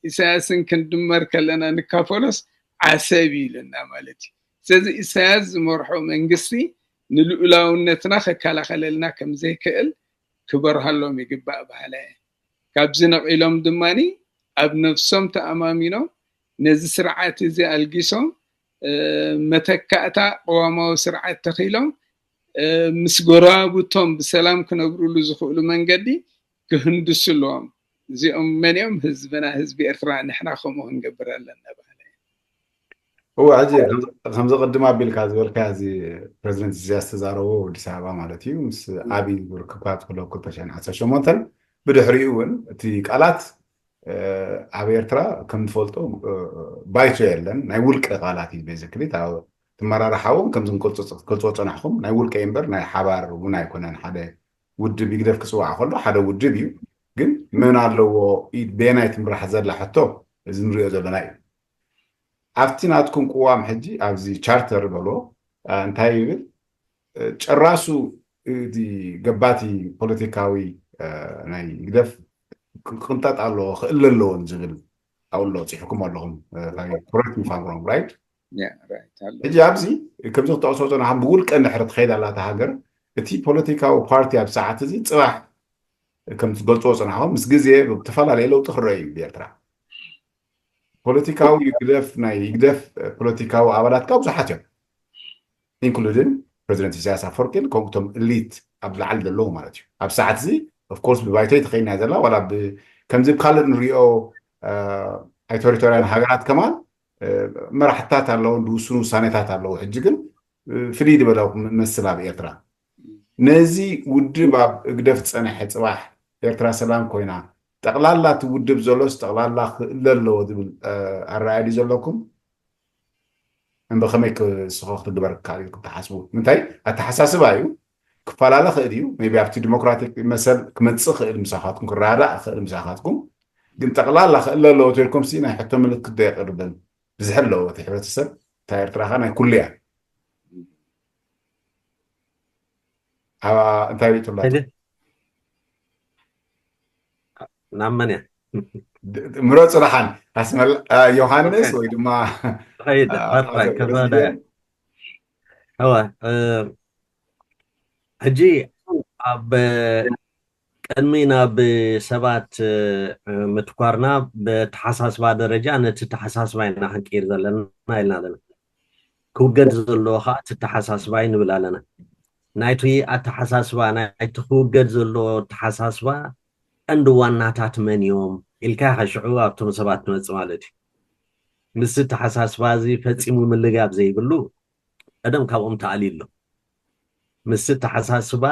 ኢሳያስን ክንድመር ከለና ንካፈሎስ ዓሰብ እዩ ኢሉና ማለት እዩ። ስለዚ ኢሳያስ ዝመርሖ መንግስቲ ንልኡላውነትና ከከላኸለልና ከም ዘይክእል ክበርሃሎም ይግባእ በሃላይ እየ። ካብዚ ነቒሎም ድማ ኣብ ነፍሶም ተኣማሚኖም ነዚ ስርዓት እዚ ኣልጊሶም መተካእታ ቅዋማዊ ስርዓት ተኺሎም ምስ ጎረባብቶም ብሰላም ክነብርሉ ዝኽእሉ መንገዲ ክህንድሱ ኣለዎም። እዚኦም መን እዮም? ህዝብና፣ ህዝቢ ኤርትራ። ንሕና ከምኡ ክንገብር ኣለና ባህለ። እወ፣ ሕጂ ከምዚ ቅድም ኣቢልካ ዝበልካ፣ እዚ ፕሬዚደንት ኢሳያስ ተዛረቦ ኣዲስ ኣበባ ማለት እዩ፣ ምስ ኣብይ ርክብካ ትክሎ ክልተ ሽሕን ዓሰርተ ሸሞንተን። ብድሕሪኡ እውን እቲ ቃላት ኣብ ኤርትራ ከም ትፈልጦ ባይቶ የለን፣ ናይ ውልቀ ቃላት እዩ። ቤዚክሊ ትመራርሓ እውን ከምዚ ክትገልጾ ጸናሕኩም ናይ ውልቀ እምበር ናይ ሓባር እውን ኣይኮነን። ሓደ ውድብ ይግደፍ ክጽዋዕ ከሎ ሓደ ውድብ እዩ፣ ግን መን ኣለዎ፣ በየናይ ትምራሕ ዘላ ሕቶ እዚ ንሪኦ ዘለና እዩ። ኣብቲ ናትኩም ቅዋም ሕጂ ኣብዚ ቻርተር በሎ እንታይ ይብል? ጨራሱ እቲ ገባቲ ፖለቲካዊ ናይ ግደፍ ክቅንጠጥ ኣለዎ፣ ክእለ ኣለዎን ዝብል ኣብሎ ጽሕኩም ኣለኹም። Correct me if I'm wrong, right? ሕጂ ኣብዚ ከምዚ ክጠቕሶ ጸናሕኩም ብውልቀ እንድሕር ትኸይድ ኣላ እታ ሃገር፣ እቲ ፖለቲካዊ ፓርቲ ኣብ ሰዓት እዚ ጽባሕ ከም ዝገልጽዎ ጸናሕኩም ምስ ግዜ ብዝተፈላለየ ለውጢ ክረአ እዩ ብኤርትራ። ፖለቲካዊ ግደፍ፣ ናይ ግደፍ ፖለቲካዊ ኣባላት ካብ ብዙሓት እዮም፣ ኢንክሉድን ፕሬዚደንት ኢሳያስ ኣፈወርቂን ከምኡ እቶም እሊት ኣብ ላዕሊ ዘለዉ ማለት እዩ። ኣብ ሰዓት እዚ ኦፍኮርስ ብባይቶ ተኸይና ዘላ ዋላ ከምዚ ካልእ ንሪኦ ኣውቶሪታርያን ሃገራት ከማን መራሕታት ኣለዉ፣ ዝውስኑ ውሳኔታት ኣለዉ። ሕጂ ግን ፍልይ ዝበለ መስል ኣብ ኤርትራ ነዚ ውድብ ኣብ እግደፍ ዝጸንሐ ጽባሕ ኤርትራ ሰላም ኮይና ጠቕላላ እቲ ውድብ ዘሎስ ጠቕላላ ክእለ ኣለዎ ዝብል ኣረኣእያ ድዩ ዘለኩም? እምበ ከመይ ክስኾ ክትግበር ክከኣል ኢልኩም ትሓስቡ? ምንታይ ኣተሓሳስባ እዩ፣ ክፈላለ ክእል እዩ። ሜቢ ኣብቲ ዲሞክራቲክ መሰል ክመጽእ ክእል ምሳኻትኩም፣ ክረዳእ ክእል ምሳኻትኩም፣ ግን ጠቕላላ ክእለ ኣለዎ ተልኩም ሲ ናይ ሕቶ ምልክት ዶ የቕርብን? ብዝሕ ኣለዎ እቲ ሕብረተሰብ እታ ኤርትራ ከ ናይ ኩሉ እያ። እንታይ ሪእቶ ኣላ? ናብ መን እያ? ምረፁ ደሓን ኣስመላ ዮሃንስ ወይ ድማ ኸይድ ኣባይ ከበደ። እወ ሕጂ ኣብ ቅድሚ ናብ ሰባት ምትኳርና ብተሓሳስባ ደረጃ ነቲ ተሓሳስባ ኢና ክንቅይር ዘለና ኢልና ኣለና። ክውገድ ዘለዎ ከዓ እቲ ተሓሳስባ እዩ ንብል ኣለና። ናይቲ ኣተሓሳስባ ናይቲ ክውገድ ዘለዎ ተሓሳስባ ቀንዲ ዋናታት መን እዮም ኢልካ ከሽዑ ኣብቶም ሰባት ትመፅእ ማለት እዩ። ምስ ተሓሳስባ እዚ ፈፂሙ ምልጋብ ዘይብሉ ቀደም ካብኦም ተኣልዩ ኣሎ። ምስ ተሓሳስባ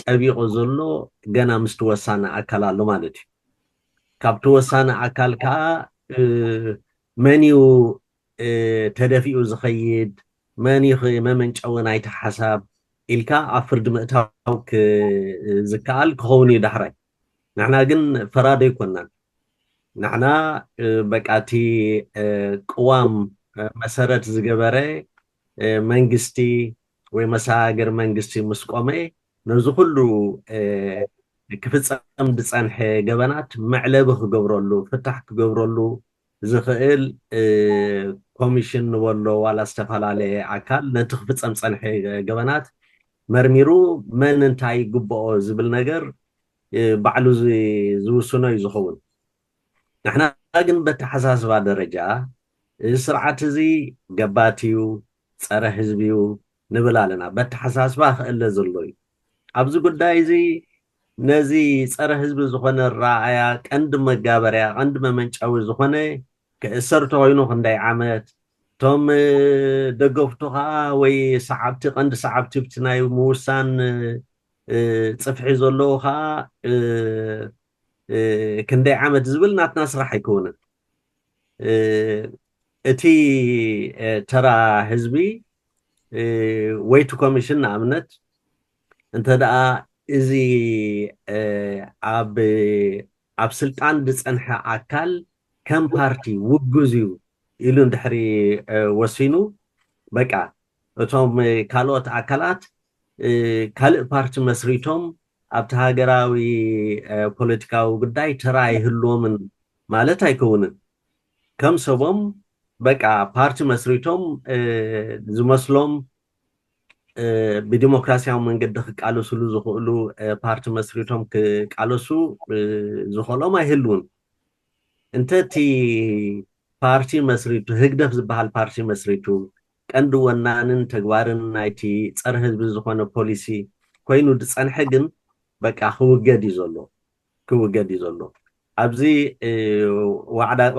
ጠቢቑ ዘሎ ገና ምስቲ ወሳኒ ኣካል ኣሎ ማለት እዩ። ካብቲ ወሳኒ ኣካል ከዓ መን እዩ ተደፊኡ ዝኸይድ፣ መን እዩ መመንጨዊ ናይቲ ሓሳብ ኢልካ ኣብ ፍርዲ ምእታው ዝከኣል ክኸውን እዩ ዳሕራይ። ንሕና ግን ፈራዶ ኣይኮናን። ንሕና በቃ እቲ ቅዋም መሰረት ዝገበረ መንግስቲ ወይ መሰጋገሪ መንግስቲ ምስ ቆመ ነዚ ኩሉ ክፍፀም ዝፀንሐ ገበናት መዕለቢ ክገብረሉ፣ ፍታሕ ክገብረሉ ዝኽእል ኮሚሽን ንበሎ ዋላ ዝተፈላለየ ኣካል ነቲ ክፍፀም ዝፀንሐ ገበናት መርሚሩ መን እንታይ ይግብኦ ዝብል ነገር ባዕሉ ዝውስኖ እዩ ዝኸውን። ንሕና ግን በተሓሳስባ ደረጃ እዚ ስርዓት እዚ ገባቲ እዩ፣ ፀረ ህዝቢ እዩ ንብል ኣለና። በተሓሳስባ ክእለ ዘሎ እዩ። ኣብዚ ጉዳይ እዚ ነዚ ፀረ ህዝቢ ዝኾነ ረኣያ ቀንዲ መጋበርያ ቀንዲ መመንጨዊ ዝኾነ ክእሰር ተኾይኑ ክንደይ ዓመት፣ እቶም ደገፍቱ ከዓ ወይ ሰዓብቲ ቀንዲ ሰዓብቲ ብቲ ናይ ምውሳን ፅፍሒ ዘለዉ ከዓ ክንደይ ዓመት ዝብል ናትና ስራሕ ኣይከውንን። እቲ ተራ ህዝቢ ወይ እቲ ኮሚሽን ንኣብነት እንተ ደኣ እዚ ኣብ ኣብ ስልጣን ዝጸንሐ ኣካል ከም ፓርቲ ውጉዝ እዩ ኢሉ እንድሕሪ ወሲኑ በቃ እቶም ካልኦት ኣካላት ካልእ ፓርቲ መስሪቶም ኣብቲ ሃገራዊ ፖለቲካዊ ጉዳይ ተራ ይህልዎምን ማለት ኣይከውንን። ከም ሰቦም በቃ ፓርቲ መስሪቶም ዝመስሎም ብዲሞክራሲያዊ መንገዲ ክቃለስሉ ዝኽእሉ ፓርቲ መስሪቶም ክቃለሱ ዝኽእሎም ኣይህልውን። እንተ እቲ ፓርቲ መስሪቱ፣ ህግደፍ ዝበሃል ፓርቲ መስሪቱ፣ ቀንዲ ወናንን ተግባርን ናይቲ ጸረ ህዝቢ ዝኾነ ፖሊሲ ኮይኑ ዝጸንሐ ግን በቃ ክውገድ እዩ ዘሎ፣ ክውገድ እዩ ዘሎ። ኣብዚ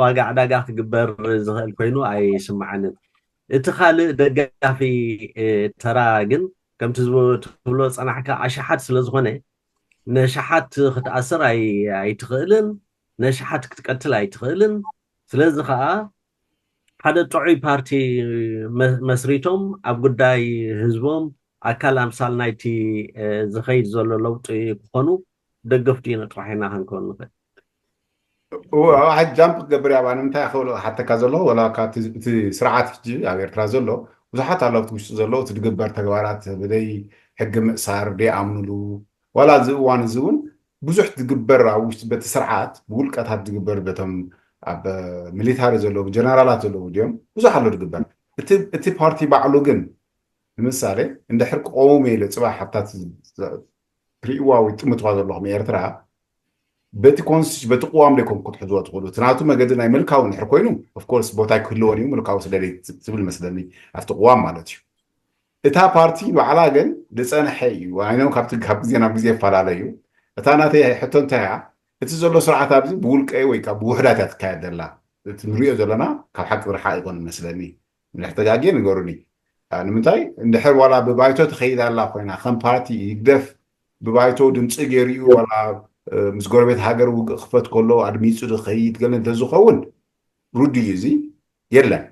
ዋጋ ዕዳጋ ክግበር ዝኽእል ኮይኑ ኣይስምዓንን። እቲ ካልእ ደጋፊ ተራ ግን ከምቲ ትብሎ ጸናሕካ ኣሽሓት ስለ ዝኾነ ነሽሓት ክትኣስር ኣይትኽእልን፣ ነሽሓት ክትቀትል ኣይትኽእልን። ስለዚ ከዓ ሓደ ጥዑይ ፓርቲ መስሪቶም ኣብ ጉዳይ ህዝቦም ኣካል ኣምሳል ናይቲ ዝኸይድ ዘሎ ለውጢ ክኾኑ ደገፍቲ ኢና ጥራሕ ኢና ክንከውን ንኽእል። ጃምፕ ክገብር ያባ ንምንታይ ክብል ሓተካ ዘለኹ ወላ እቲ ስርዓት ሕጂ ኣብ ኤርትራ ዘሎ ብዙሓት ኣለዉ ኣብቲ ውሽጢ ዘለዉ እቲ ዝግበር ተግባራት ብደይ ሕጊ ምእሳር ደይኣምኑሉ ዋላ እዚ እዋን እዚ እውን ብዙሕ ዝግበር ኣብ ውሽጢ በቲ ስርዓት ብውልቀታት ዝግበር በቶም ኣብ ሚሊታሪ ዘለዉ ጀነራላት ዘለዉ ድዮም ብዙሕ ኣሎ ዝግበር። እቲ ፓርቲ ባዕሉ ግን ንምሳሌ እንድሕር ክቀውም ኢለ ፅባሕ ኣብታት ትሪእዋ ወይ ጥምትዋ ዘለኹም ኤርትራ በቲ ኮንስቲቱሽን በቲ ቅዋም ደይኮም ክትሕዝዎ ትኽእሉ እቲ ናቱ መገዲ ናይ ምልካዊ እንድሕር ኮይኑ ኦፍኮርስ ቦታ ክህልወን እዩ ምልካዊ ስለለ ትብል መስለኒ ኣብቲ ቅዋም ማለት እዩ። እታ ፓርቲ ባዕላ ግን ዝፀንሐ እዩ ኣይኖም ካብ ግዜ ናብ ግዜ ይፈላለ እዩ። እታ ናተይ ሕቶ እንታይ እያ? እቲ ዘሎ ስርዓት ኣብዚ ብውልቀ ወይ ካብ ብውሕዳት እያ ትካየድ ዘላ። እቲ ንሪኦ ዘለና ካብ ሓቂ ዝረሓቕ ይኮን መስለኒ። እንድሕር ተጋግየ ንገሩኒ። ንምንታይ እንድሕር ዋላ ብባይቶ ትኸይድ ኣላ ኮይና ከም ፓርቲ ይግደፍ ብባይቶ ድምፂ ገይሩ እዩ ዋላ ምስ ጎረቤት ሃገር ውግእ ክፈት ከሎ ኣድሚፁ ዝኸይድ ገለ እንተዝኸውን ሩድ እዩ እዚ የለን።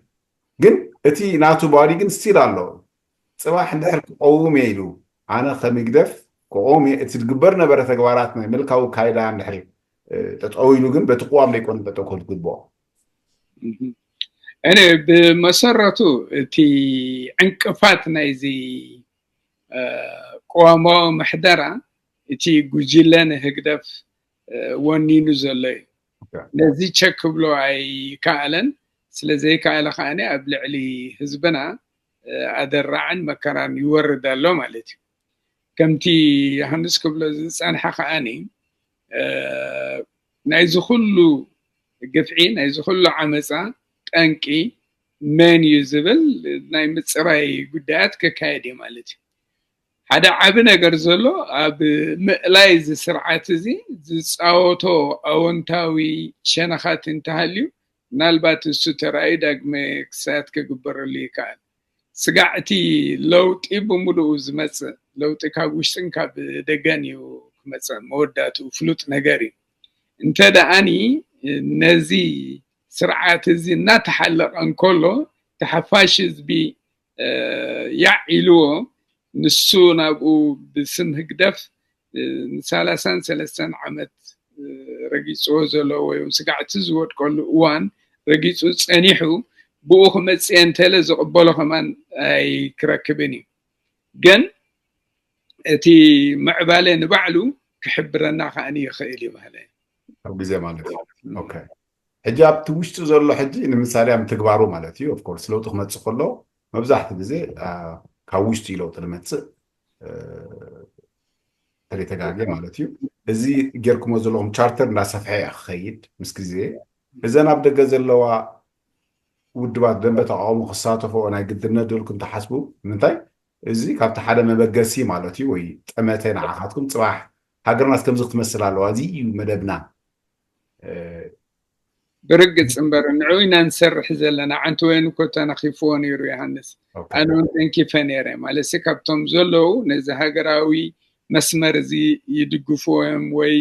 ግን እቲ ናቱ ባዲ ግን ስቲል ኣሎ። ፅባሕ እንድሕር ክቀውም እየ ኢሉ ኣነ ከም ይግደፍ ክቀውም እየ እቲ ዝግበር ነበረ ተግባራት ናይ ምልካዊ ካይዳ እንድሕር ጠጠው ኢሉ ግን በቲ ቅዋም ደይኮነ ጠጠው ክብል ዝግብኦ። እኔ ብመሰረቱ እቲ ዕንቅፋት ናይዚ ቅዋማዊ ምሕደራ እቲ ጉጅለ ንህግደፍ ወኒኑ ዘሎ እዩ። ነዚ ቸክ ክብሎ ኣይከኣለን። ስለዘይከኣለ ከዓኒ ኣብ ልዕሊ ህዝብና ኣደራዕን መከራን ይወርድ ኣሎ ማለት እዩ። ከምቲ ዮሃንስ ክብሎ ዝፀንሐ ከዓኒ ናይዚ ኩሉ ግፍዒ ናይዚ ኩሉ ዓመፃ ጠንቂ መን እዩ ዝብል ናይ ምፅራይ ጉዳያት ክካየድ እዩ ማለት እዩ። ሓደ ዓቢ ነገር ዘሎ ኣብ ምእላይ እዚ ስርዓት እዚ ዝፃወቶ ኣወንታዊ ሸነኻት እንተሃልዩ ምናልባት እሱ ተራእዩ ዳግመ ክሳያት ክግበረሉ ይከኣል። ስጋዕ እቲ ለውጢ ብምሉኡ ዝመፅእ ለውጢ ካብ ውሽጥን ካብ ደገን እዩ ክመፅእ መወዳእትኡ ፍሉጥ ነገር እዩ። እንተ ደኣኒ ነዚ ስርዓት እዚ እናተሓለቐ እንከሎ ተሓፋሽ ህዝቢ ያዕ ኢልዎ ንሱ ናብኡ ብስም ህግደፍ ንሳላሳን ሰለስተን ዓመት ረጊፅዎ ዘሎ ወይ ስጋዕቲ ዝወድቀሉ እዋን ረጊፁ ፀኒሑ ብኡ ክመፅእ እንተለ ዝቕበሎ ከማን ኣይክረክብን እዩ። ግን እቲ ምዕባለ ንባዕሉ ክሕብረና ከዓኒ ይኽእል እዩ ማለት እዩ። ኣብ ግዜ ማለት እዩ። ሕጂ ኣብቲ ውሽጢ ዘሎ ሕጂ ንምሳሌ ኣብ ትግባሩ ማለት እዩ ኦፍኮርስ ለውጢ ክመፅእ ከሎ መብዛሕቲ ግዜ ካብ ውሽጢ ለውጢ ዝመፅእ ተለይተጋግየ ማለት እዩ። እዚ ጌርኩሞ ዘለኹም ቻርተር እንዳሰፍሐ እያ ክኸይድ ምስ ግዜ እዘን ኣብ ደገ ዘለዋ ውድባት ደንበ ተቃውሞ ክሳተፎ ናይ ግድነት ድልኩም ትሓስቡ ንምንታይ እዚ ካብቲ ሓደ መበገሲ ማለት እዩ ወይ ጠመተ ንዓኻትኩም ፅባሕ ሃገርናስ ከምዚ ክትመስል ኣለዋ እዚ እዩ መደብና። ብርግፅ እምበር ንዑ ኢና ንሰርሕ ዘለና ዓንቲ ወይን እኮ ተነኪፍዎ ነይሩ ዮሃንስ ኣነ እውን ተንኪፈ ነይረ ማለት ካብቶም ዘለዉ ነዚ ሃገራዊ መስመር እዚ ይድግፍዎ እዮም ወይ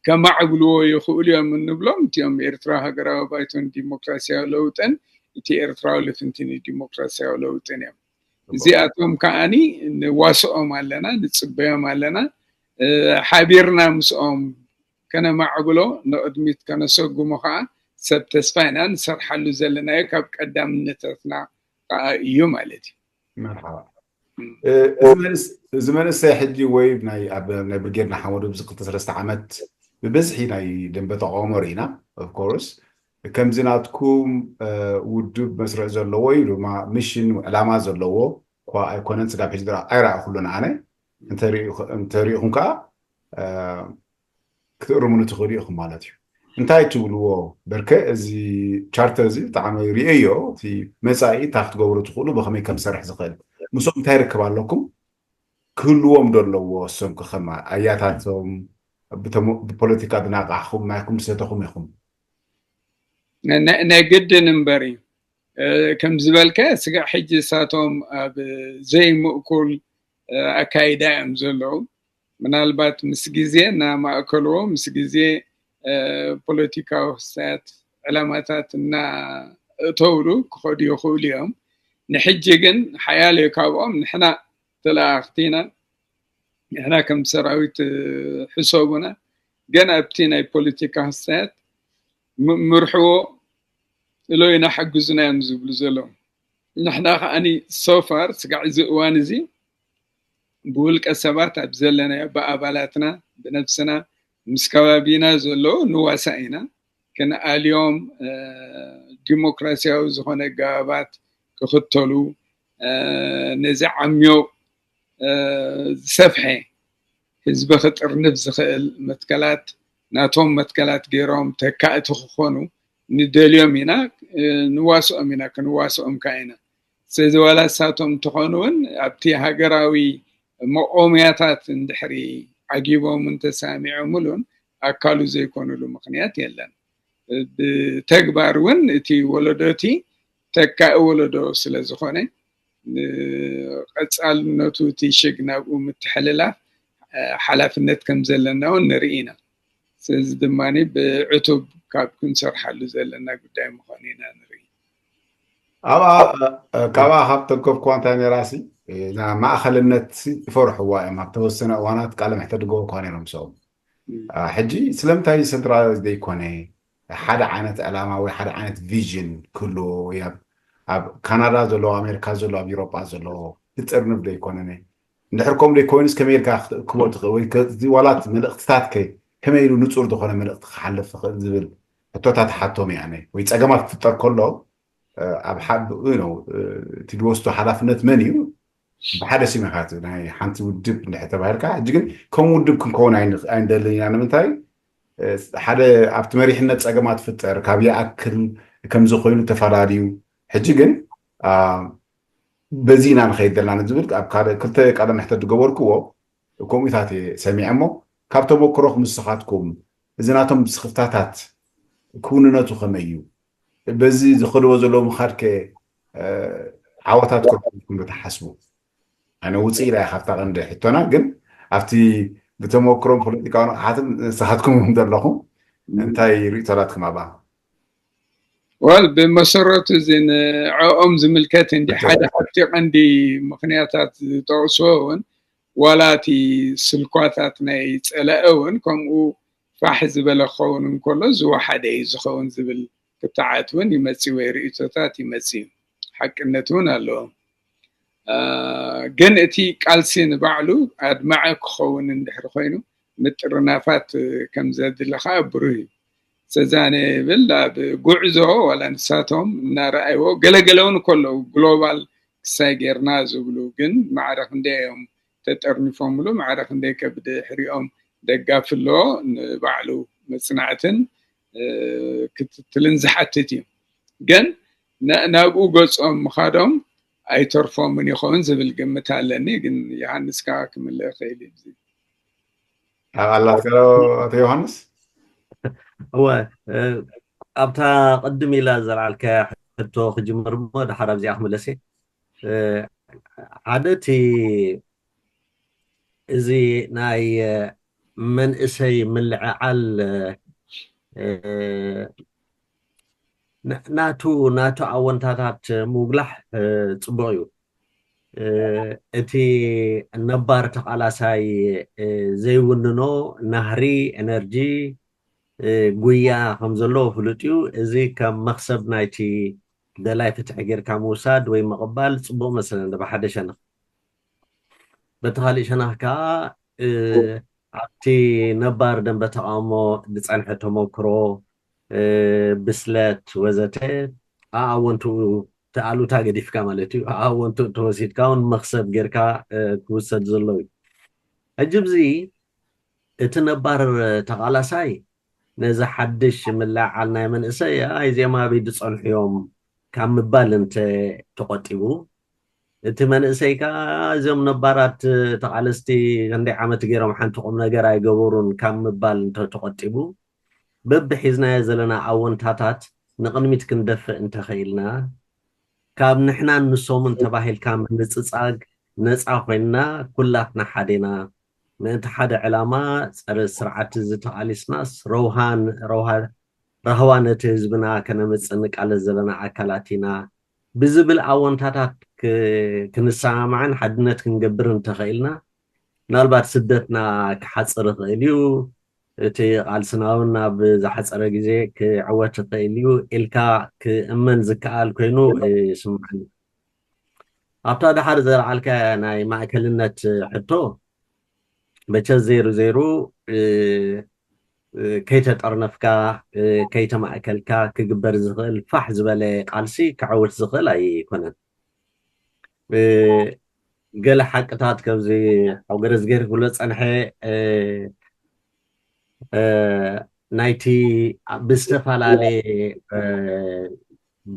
ከማዕብልዎ ይኽእሉ እዮም እንብሎም እቲኦም ኤርትራዊ ሃገራዊ ባይቶን ዲሞክራሲያዊ ለውጥን እቲ ኤርትራዊ ልፍንትን ዲሞክራሲያዊ ለውጥን እዮም። እዚኣቶም ከዓኒ ንዋስኦም ኣለና ንፅበዮም ኣለና ሓቢርና ምስኦም ከነማዕብሎ ንቕድሚት ከነሰጉሞ ከዓ ሰብ ተስፋ ኢና ንሰርሓሉ ዘለናዮ ካብ ቀዳምነታትና ከዓ እዩ ማለት እዩ። መርሓባ እዚ መንእሰይ ሕጂ ወይ ናይ ብርጌድ ንሓመዱ ብዚ ክልተ ሰለስተ ዓመት ብብዝሒ ናይ ደንበ ተቃውሞ ርኢና ኦፍኮርስ ከምዚ ናትኩም ውድብ መስርዕ ዘለዎ ኢሉ ድማ ሚሽን ዕላማ ዘለዎ እኳ ኣይኮነን። ስጋብ ሕጂ ድራ ኣይረኣኹሉን ኣነ። እንተሪእኹም ከዓ ክትእርሙኒ ትኽእሉ ኢኹም ማለት እዩ። እንታይ ትብልዎ? በርከ እዚ ቻርተር እዚ ብጣዕሚ ርእየዮ፣ እቲ መፃኢ እንታይ ክትገብሩ ትኽእሉ፣ ብኸመይ ከም ዝሰርሕ ዝኽእል፣ ምስኦም እንታይ ርክብ ኣለኩም? ክህልዎም ዶ ኣለዎ? እሶም ከኸማ ኣያታቶም ብፖለቲካ ዝናቃሕኹም ናይኩም ዝሰተኹም ኢኹም። ናይ ግድን እምበር እዩ። ከም ዝበልከ ስጋዕ ሕጂ እሳቶም ኣብ ዘይምእኩል ኣካይዳ እዮም ዘለዉ። ምናልባት ምስ ግዜ እናማእከልዎ ምስ ግዜ ፖለቲካዊ ክስታያት ዕላማታት እናእተውሉ ክኸዱ ይኽእሉ እዮም። ንሕጂ ግን ሓያለ ካብኦም ንሕና ተለኣኽቲ ኢና፣ ንሕና ከም ሰራዊት ሕሰቡና፣ ገና ኣብቲ ናይ ፖለቲካ ክስታያት ምርሕዎ እሎ ኢና ሓግዙና እዮም ዝብሉ ዘለዉ። ንሕና ከዓኒ ሶፋር ስጋዕ እዚ እዋን እዚ ብውልቀ ሰባት ኣብ ዘለናዮ ብኣባላትና ብነብስና ምስ ከባቢና ዘለዉ ንዋሳእ ኢና። ክንኣልዮም ዲሞክራሲያዊ ዝኾነ ኣገባባት ክኽተሉ ነዚ ዓሚቕ ዝሰፍሐ ህዝቢ ክጥርንፍ ዝኽእል መትከላት ናቶም መትከላት ገይሮም ተካእቲ ክኾኑ ንደልዮም ኢና፣ ንዋስኦም ኢና፣ ክንዋስኦም ከዓ ኢና። ስለዚ ዋላ እሳቶም እንተኾኑ እውን ኣብቲ ሃገራዊ መቆምያታት እንድሕሪ ዓጊቦምን ተሳሚዖምሉን ኣካሉ ዘይኮኑሉ ምኽንያት የለን። ብተግባር እውን እቲ ወለዶ እቲ ተካኢ ወለዶ ስለ ዝኾነ ንቐፃልነቱ እቲ ሽግ ናብኡ ምትሕልላፍ ሓላፍነት ከም ዘለና እውን ንርኢ ኢና። ስለዚ ድማ ብዕቱብ ካብ ክንሰርሓሉ ዘለና ጉዳይ ምዃኑ ኢና ንርኢ። ኣብኣ ካብኣ ካብ ተንከፍኩዋ እንታይ ነይራሲ እዛ ማእኸልነት ይፈርሕዋ እዮም። ኣብ ተወሰነ እዋናት ቃለ መሕተት ዝገበርኳ ነይሮም ምስኦም። ሕጂ ስለምንታይ ሰንትራላይዝ ዘይኮነ ሓደ ዓይነት ዕላማ ወይ ሓደ ዓይነት ቪዥን ክህልዎ ወይ ኣብ ካናዳ ዘሎ ኣሜሪካ ዘሎ ኣብ ኢሮጳ ዘሎ ትጥርንፍ ዘይኮነነ እንድሕር ከምኡ ዘይኮይኑስ ከመይ ኢልካ ክትእክቦ ትኽእል ወይ ዋላት መልእኽትታት ከ ከመይ ኢሉ ንፁር ዝኾነ መልእኽቲ ክሓልፍ ትኽእል ዝብል ሕቶታት ሓቶም እየ ኣነ። ወይ ፀገማት ክፍጠር ከሎ ኣብ ሓዱ እቲ ዝወስዶ ሓላፍነት መን እዩ? ብሓደ ስም ኢኻ ናይ ሓንቲ ውድብ እንድሕር ተባሂልካ፣ ሕጂ ግን ከም ውድብ ክንከውን ኣይንደልን ኢና። ንምንታይ ሓደ ኣብቲ መሪሕነት ፀገማት ትፍጠር ካብ ይኣክል ከምዚ ኮይኑ ተፈላለዩ። ሕጂ ግን በዚ ኢና ንኸይድ ዘለና ንዝብል ኣብ ካልእ ክልተ ቃለ መሕተት ዝገበርክዎ ከምኡታት እየ ሰሚዐ እሞ ካብ ተመክሮኹም ንስኻትኩም እዚ ናቶም ስኽፍታታት ክውንነቱ ከመይ እዩ? በዚ ዝኸድዎ ዘለዉ ምኻድ ከ ዓወታት ኮኩም ዶ ትሓስቡ? ኣነ ውፅእ ኢላ እያ ካብታ ቀንዲ ሕቶና፣ ግን ኣብቲ ብተመክሮን ፖለቲካዊ ንቕሓትን ንስኻትኩም ዘለኹም እንታይ ርእይቶ ኣላትኩም ኣብኣ? ወል ብመሰረቱ እዚ ንዕኦም ዝምልከት እንዲ ሓደ ካብቲ ቀንዲ ምኽንያታት ዝጠቕስዎ እውን ዋላ እቲ ስልኳታት ናይ ፀላኢ እውን ከምኡ ፋሕ ዝበለ ክኸውን እንከሎ ዝወሓደ እዩ ዝኸውን ዝብል ክትዓት እውን ይመፅእ ወይ ርእይቶታት ይመፅእ እዩ። ሓቅነት እውን ኣለዎ። ግን እቲ ቃልሲ ንባዕሉ ኣድማዒ ክኸውን እንድሕር ኮይኑ ምጥርናፋት ከም ዘድሊ ከዓ ብሩህ እዩ። ሰዛነ ይብል ኣብ ጉዕዞ ዋላ ንሳቶም እናረኣይዎ ገለገለ እውን ከለዉ ግሎባል ክሳይ ጌርና ዝብሉ ግን ማዕረ ክንደይ እዮም ተጠርኒፎምሉ ማዕረ ክንደይ ከብድሕሪኦም ደጋፊ ኣሎ ንባዕሉ መፅናዕትን ክትትልን ዝሓትት እዩ። ግን ናብኡ ገፆም ምኻዶም ኣይተርፎምን ይኸውን ዝብል ግምት ኣለኒ። ግን ዮሃንስ ከዓ ክምልእ ይኽእል እዩ። ኣላትካ ኣቶ ዮሃንስ? እወ፣ ኣብታ ቅድም ኢላ ዘልዓልካያ ሕቶ ክጅምር እሞ ድሓር ኣብዚኣ ክምለስ እየ። ሓደ እቲ እዚ ናይ መንእሰይ ምልዕዓል ናቱ ናቱ ኣወንታታት ምውግላሕ ፅቡቅ እዩ። እቲ ነባር ተቃላሳይ ዘይውንኖ ናህሪ ኤነርጂ ጉያ ከም ዘለዎ ፍሉጥ እዩ። እዚ ከም መክሰብ ናይቲ ደላይ ፍትሒ ጌርካ ምውሳድ ወይ ምቕባል ፅቡቅ መስለኒ ብሓደ ሸነኽ። በቲ ካሊእ ሸነኽ ከዓ ኣብቲ ነባር ደንበ ተቃውሞ ዝፀንሐ ተመክሮ ብስለት ወዘተ ኣኣወንትኡ ተኣሉታ ገዲፍካ ማለት እዩ። ኣኣወንትኡ ተወሲድካ እውን መክሰብ ጌርካ ክውሰድ ዘሎ እዩ። ሕጂ ብዚ እቲ ነባር ተቓላሳይ ነዚ ሓድሽ ምልዕዓል ናይ መንእሰይ ኣይ እዚኦም ኣበይ ዝጸንሑ እዮም ካብ ምባል እንተ ተቆጢቡ፣ እቲ መንእሰይ ከኣ እዚኦም ነባራት ተቓለስቲ ክንደይ ዓመት ገይሮም ሓንቲ ቁም ነገር ኣይገበሩን ካብ ምባል እንተ ተቆጢቡ፣ በብሒዝናዮ ዘለና ኣወንታታት ንቕድሚት ክንደፍእ እንተኸኢልና፣ ካብ ንሕናን ንሶምን ተባሂልካ ምንጽጻግ ነጻ ኮይንና ኩላትና ሓዴና ምእንቲ ሓደ ዕላማ ጸረ ስርዓት እዚ ተቓሊስናስ ረውሃን ረውሃ ራህዋ ነቲ ህዝብና ከነምጽእ ንቃለስ ዘለና ኣካላት ኢና ብዝብል ኣወንታታት ክንሰማማዕን ሓድነት ክንገብር እንተኽኢልና ምናልባት ስደትና ክሓጽር ይኽእል እዩ። እቲ ቃልስና እውን ናብ ዝሓጸረ ግዜ ክዕወት ይኽእል እዩ ኢልካ ክእመን ዝከኣል ኮይኑ ይስምዓኒ። ኣብታ ደሓር ዘልዓልካ ናይ ማእከልነት ሕቶ መቸ ዘይሩ ዘይሩ ከይተጠርነፍካ ከይተማእከልካ ክግበር ዝኽእል ፋሕ ዝበለ ቃልሲ ክዕውት ዝኽእል ኣይኮነን። ገለ ሓቅታት ከምዚ ሓው ገረዝጌር ክብሎ ዝጸንሐ ናይቲ ብዝተፈላለየ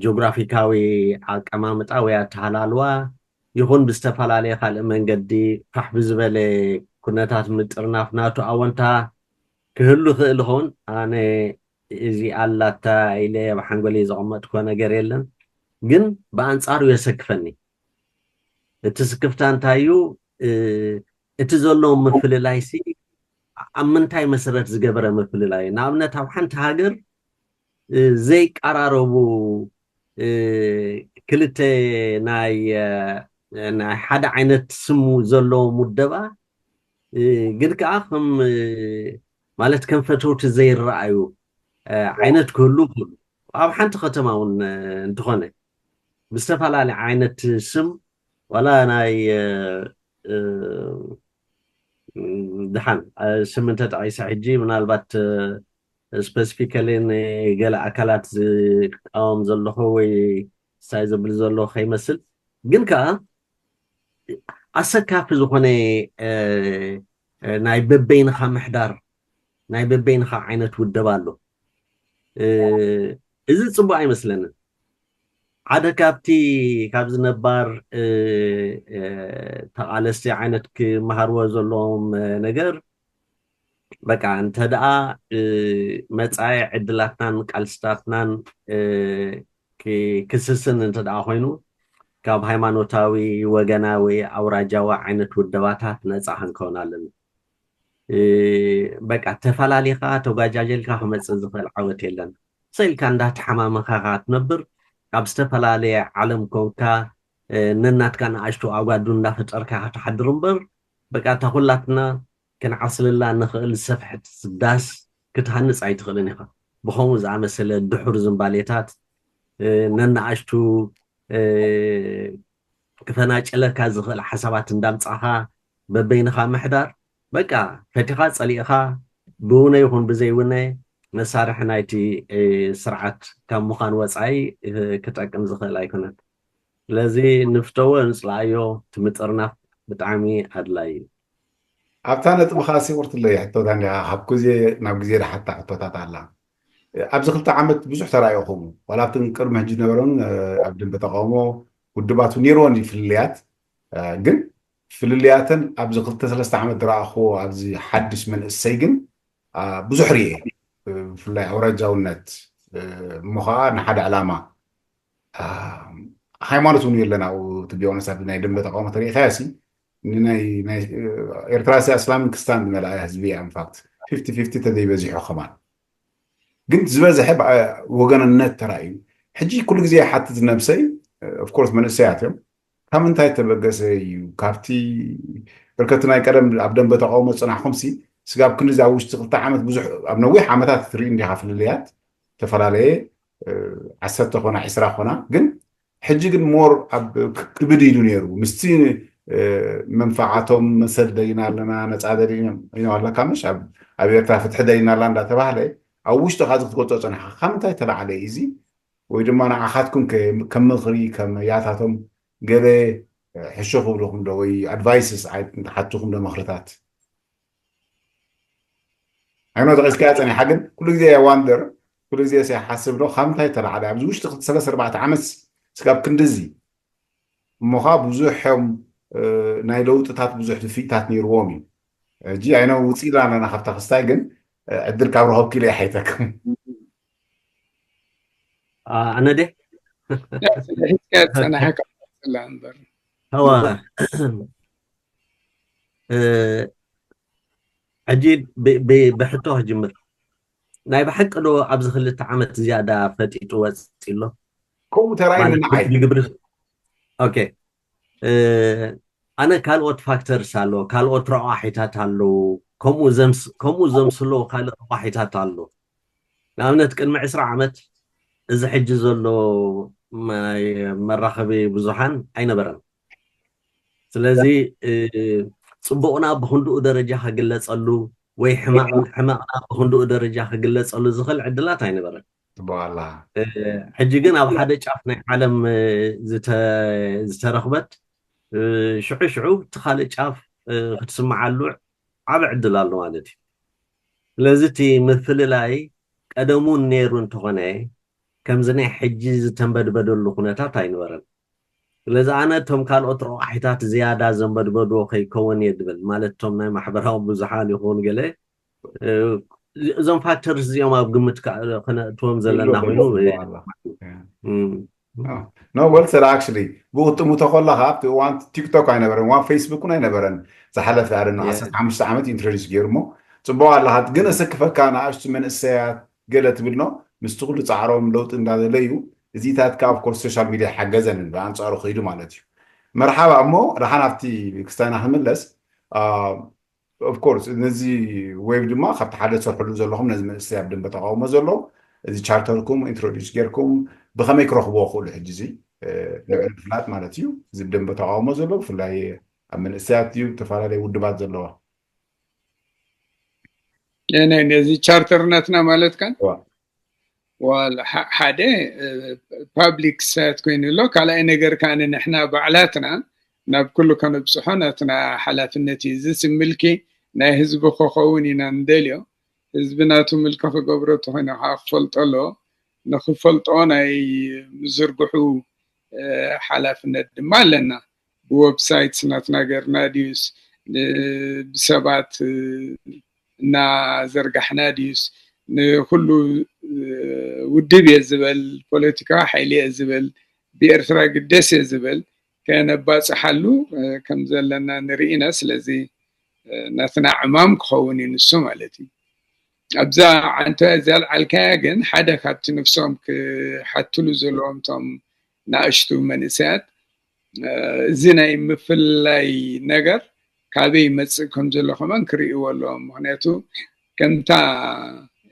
ጂኦግራፊካዊ ኣቀማምጣ ወይ ኣተሃላልዋ ይኹን ብዝተፈላለየ ካልእ መንገዲ ፋሕ ብዝበለ ኩነታት ምጥርናፍ ናቱ ኣወንታ ክህሉ ይኽእል ይኸውን። ኣነ እዚ ኣላታ ኢለ ኣብ ሓንጎለይ ዘቐመጥኩዎ ነገር የለን፣ ግን ብኣንጻሩ የሰክፈኒ። እቲ ስክፍታ እንታይ እዩ? እቲ ዘሎ ምፍልላይሲ ኣብ ምንታይ መሰረት ዝገበረ ምፍልላይ እዩ? ንኣብነት ኣብ ሓንቲ ሃገር ዘይቀራረቡ ክልተ ናይ ናይ ሓደ ዓይነት ስም ዘለዎም ውደባ ግን ከዓ ከም ማለት ከም ፈተውቲ ዘይረኣዩ ዓይነት ክህሉ ይኽእሉ። ኣብ ሓንቲ ከተማ እውን እንተኾነ ብዝተፈላለየ ዓይነት ስም ዋላ ናይ ድሓን ስም እንተጠቒሰ ሕጂ ምናልባት ስፐሲፊካሊ ንገለ ኣካላት ዝቃወም ዘለኹ ወይ ሳይ ዘብል ዘለኹ ከይመስል ግን ከዓ ኣሰካፊ ዝኾነ ናይ በበይንኻ ምሕዳር ናይ በበይንኻ ዓይነት ውደባ ኣሎ። እዚ ፅቡቅ ኣይመስለንን። ሓደ ካብቲ ካብዚ ነባር ተቃለስቲ ዓይነት ክመሃርዎ ዘለዎም ነገር በቃ እንተ ደኣ መጻኢ ዕድላትናን ቃልስታትናን ክስስን እንተ ደኣ ኮይኑ ካብ ሃይማኖታዊ ወገናዊ ኣውራጃዊ ዓይነት ውደባታት ነጻ ክንከውን ኣለና። በቃ ተፈላሊኻ ተጓጃጀልካ ክመጽእ ዝኽእል ዓወት የለን። ሰኢልካ እንዳተሓማመኻ ትነብር ኣብ ዝተፈላለየ ዓለም ኮንካ ነናትካ ንኣሽቱ ኣጓዱ እንዳፈጠርካ ክትሓድር እምበር በቃ እታ ኩላትና ክንዓስልላ ንኽእል ዝሰፍሐት ዳስ ክትሃንፅ ኣይትኽእልን ኢኻ። ብኸምኡ ዝኣመሰለ ድሑር ዝንባሌታት ነናኣሽቱ ክፈናጨለካ ዝኽእል ሓሳባት እንዳምፃኻ በበይንኻ ምሕዳር በቃ ፈቲኻ ፀሊእኻ ብውነ ይኹን ብዘይውነ መሳርሒ ናይቲ ስርዓት ካብ ምዃን ወፃኢ ክጠቅም ዝኽእል ኣይኮነን። ስለዚ ንፍተዎ ንፅላኣዮ እቲ ምጥርናፍ ብጣዕሚ ኣድላይ እዩ። ኣብታ ነጥብኻ ሲ ቁርትለይ ሕቶታ እንዲኻ ካብ ግዜ ናብ ግዜ ዝሓታ ሕቶታት ኣላ። ኣብዚ ክልተ ዓመት ብዙሕ ተራእዮኹም ዋላ ኣብቲ ቅድሚ ሕጂ ዝነበረን ኣብ ደንበ ተቃውሞ ውድባቱ ነይርዎን እዩ ፍልልያት ግን ፍልልያተን ኣብዚ ክልተ ሰለስተ ዓመት ዝረኣኽዎ ኣብዚ ሓድሽ መንእሰይ ግን ብዙሕ ርየ ብፍላይ ኣውራጃውነት እሞ ከዓ ንሓደ ዕላማ ሃይማኖት እውን የለን ኣብኡ ትቢዮነስ ኣብ ናይ ደንበ ተቃውሞ ተሪእካዮ ሲ ኤርትራ ሲ ኣስላምን ክስታን ዝመልኣ ህዝቢ እያ ኢንፋክት ፊፍቲ ፊፍቲ ተዘይበዚሑ ከማን ግን ዝበዝሐ ወገንነት ተራእዩ ሕጂ ኩሉ ግዜ ሓትት ነብሰይ ኦፍኮርስ መንእሰያት እዮም ካብ ምንታይ ተበገሰ እዩ ካብቲ ብርከቲ ናይ ቀደም ኣብ ደንበ ተቃውሞ ዝፅናሕኩም ሲ ስጋብ ክንዲ ኣብ ውሽጢ ክልተ ዓመት ብዙሕ ኣብ ነዊሕ ዓመታት ትርኢ እንዲኻ ፍልልያት ዝተፈላለየ ዓሰርተ ኮና ዒስራ ኮና ግን ሕጂ ግን ሞር ኣብ ክብድ ኢሉ ነይሩ ምስቲ መንፋዓቶም መሰል ደሊና ኣለና ነፃ ደሊና ኣለካ ምሽ ኣብ ኤርትራ ፍትሒ ደሊና ኣላ እንዳተባህለ ኣብ ውሽጥኻ እዚ ክትገልጾ ጸኒሕካ ካብ ምንታይ ተላዕለ እዩ እዚ? ወይ ድማ ንዓኻትኩም ከ-፣ ከም ምኽሪ፣ ከም ያታቶም ገለ ሕሾ ክብልኹም ዶ ወይ ኣድቫይስስ ኣይሓትኹም ዶ ምኽርታት? ኣይኖ ተቐስካ ጸኒሓ ግን ኩሉ ግዜ ዋንደር ኩሉ ግዜ ሲሓስብ ዶ ካብ ምንታይ ተላዕለ ኣብዚ ውሽጢ ክልተ ሰለስተ ኣርባዕተ ዓመት ስጋብ ክንድዚ እሞኻ ብዙሕ ናይ ለውጥታት ብዙሕ ድፍኢታት ነይርዎም እዩ። ሕጂ ኣይነ ውፅእ ኢላ ኣለና ካብታ ክስታይ ግን ዕድል ካብ ረኸብኪ ኢለ ይሓይተኩም። ኣነ ደ ሒዝካ ጸናሕካ ስላ እምበር هو ሕጂ ብሕቶ ክጅምር ናይ ብሓቂ ዶ ኣብዚ ክልተ ዓመት ዝያዳ ፈጢጡ ወፂ ኣሎ ከምኡ ተራእዩኒ ንዓይ ግብሪ ኦኬ ኣነ ካልኦት ፋክተርስ ኣሎ ካልኦት ረቋሒታት ኣለዉ ከምኡ ዘምስሎ ካልእ ረቋሒታት ኣሎ ንኣብነት ቅድሚ ዕስራ ዓመት እዚ ሕጂ ዘሎ መራኸቢ ብዙሓን ኣይነበረን ስለዚ ፅቡቕና ብክንድኡ ደረጃ ክግለፀሉ ወይ ሕማቕና ብክንድኡ ደረጃ ክግለፀሉ ዝኽእል ዕድላት ኣይነበረን ጽቡቕ ኣላ ሕጂ ግን ኣብ ሓደ ጫፍ ናይ ዓለም ዝተረኽበት ሽዑ ሽዑ እቲ ካልእ ጫፍ ክትስምዓሉ ዓብ ዕድል ኣሎ ማለት እዩ ስለዚ እቲ ምፍልላይ ቀደሙ ነይሩ እንተኾነ ከምዚ ናይ ሕጂ ዝተንበድበደሉ ኩነታት ኣይነበረን ስለዚ ኣነ እቶም ካልኦት ረቋሒታት ዝያዳ ዘንበድበድዎ ከይከውን እየ ድብል ማለት እቶም ናይ ማሕበራዊ ብዙሓን ይኹን ገለ እዞም ፋክተርስ እዚኦም ኣብ ግምት ከነእትዎም ዘለና ኮይኑ no well said actually ብኡ ትጥምቶ ከለካ ኣብቲ እዋን ቲክቶክ ኣይነበረን እዋን ፌስቡክ እውን ኣይነበረን ዝሓለፈ ኣደ ዓሰርተ ሓሙሽተ ዓመት ኢንትሮዲስ ገይሩ እሞ ፅቡቅ ኣለካ ግን እስክፈካ ንኣሽቱ መንእሰያት ገለ ትብል ኖ ምስቲ ኩሉ ፃዕሮም ለውጢ እንዳደለዩ እዚታት ከዓ ኦፍኮርስ ሶሻል ሚድያ ሓገዘን ብኣንፃሩ ከይዱ ማለት እዩ መርሓባ እሞ ደሓን ኣብቲ ክስታይና ክምለስ ኦፍኮርስ ነዚ ዌብ ድማ ካብቲ ሓደ ትሰርሕሉ ዘለኹም ነዚ መንእሰይ ኣብ ደንበ ተቃውሞ ዘሎ እዚ ቻርተርኩም ኢንትሮዲስ ጌርኩም ብከመይ ክረኽብዎ ክእሉ ሕጂ እዚ ንዑ ንምፍላጥ ማለት እዩ እዚ ብደንበ ተቃውሞ ዘሎ ብፍላይ ኣብ መንእሰያት እዩ ዝተፈላለዩ ውድባት ዘለዋ ነዚ ቻርተር ናትና ማለት ከን ሓደ ፓብሊክ ሳይት ኮይኑ ኣሎ ካልኣይ ነገር ከዓኒ ንሕና ባዕላትና ናብ ኩሉ ከነብፅሖ ናትና ሓላፍነት እዩ እዚ ምልኪ ናይ ህዝቢ ክኸውን ኢና ንደልዮ ህዝቢ ናቱ ምልኪ ክገብሮ ተኮይኑ ከዓ ክፈልጦ ኣለዎ ንክፈልጦ ናይ ምዝርግሑ ሓላፍነት ድማ ኣለና ብወብሳይት ናትና ገርና ድዩስ ብሰባት እናዘርጋሕና ድዩስ ንኩሉ ውድብ እየ ዝበል ፖለቲካዊ ሓይሊ እየ ዝበል ብኤርትራ ግደስ እየ ዝበል ከነባፅሓሉ ከም ዘለና ንርኢ ኢና ስለዚ ናትና ዕማም ክኸውን እዩ ንሱ ማለት እዩ ኣብዛ ዓንተ ዘልዓልካያ ግን ሓደ ካብቲ ነፍሶም ክሓትሉ ዘለዎም ቶም ንኣሽቱ መንእሰያት እዚ ናይ ምፍልላይ ነገር ካበይ ይመፅእ ከም ዘሎ ከማን ክርእይዎ ኣለዎም ምክንያቱ ከምታ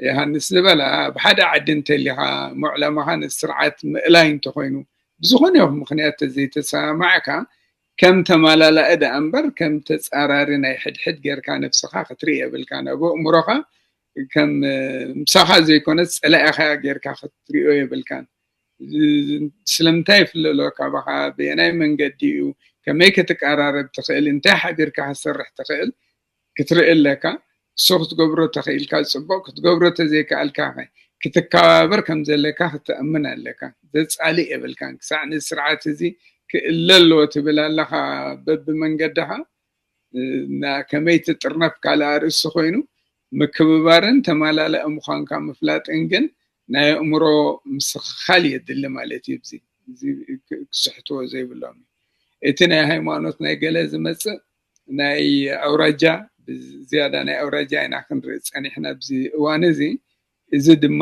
ዮሃንስ ዝበላ ኣብ ሓደ ዓዲ እንተሊካ ሙዕለማካ ነቲ ስርዓት ምእላይ እንተኮይኑ ብዝኮነ ይኹን ምክንያት ተዘይተሰማማዕካ ከም ተማላላኢ ደኣ እምበር ከም ተፃራሪ ናይ ሕድሕድ ጌርካ ነብስኻ ክትርኢ የብልካን ኣብ ኣእምሮኻ ከም ምሳኻ ዘይኮነስ ፀላኢኻ ጌርካ ክትሪኦ የብልካን ስለምንታይ ይፍለሎ ካባኻ ብየናይ መንገዲ እዩ ከመይ ክትቀራረብ ትኽእል እንታይ ሓቢርካ ክትሰርሕ ትኽእል ክትርኢ ኣለካ እሱ ክትገብሮ ተኽኢልካ ፅቡቅ ክትገብሮ ተዘይከኣልካ ክትከባበር ከም ዘለካ ክትኣምን ኣለካ ዘፃልእ የብልካን ክሳዕ ነዚ ስርዓት እዚ ክእለ ኣለዎ ትብል ኣለካ በብመንገድኻ ከመይ ትጥርነፍ ካልእ ኣርእስቲ ኮይኑ ምክብባርን ተማላላኢ ምዃንካ ምፍላጥን ግን ናይ ኣእምሮ ምስኽኻል የድሊ ማለት እዩ እዚ ክስሕትዎ ዘይብሎም እዩ እቲ ናይ ሃይማኖት ናይ ገለ ዝመፅእ ናይ ኣውራጃ ዝያዳ ናይ ኣውራጃ ኢና ክንርኢ ፀኒሕና ኣብዚ እዋን እዚ እዚ ድማ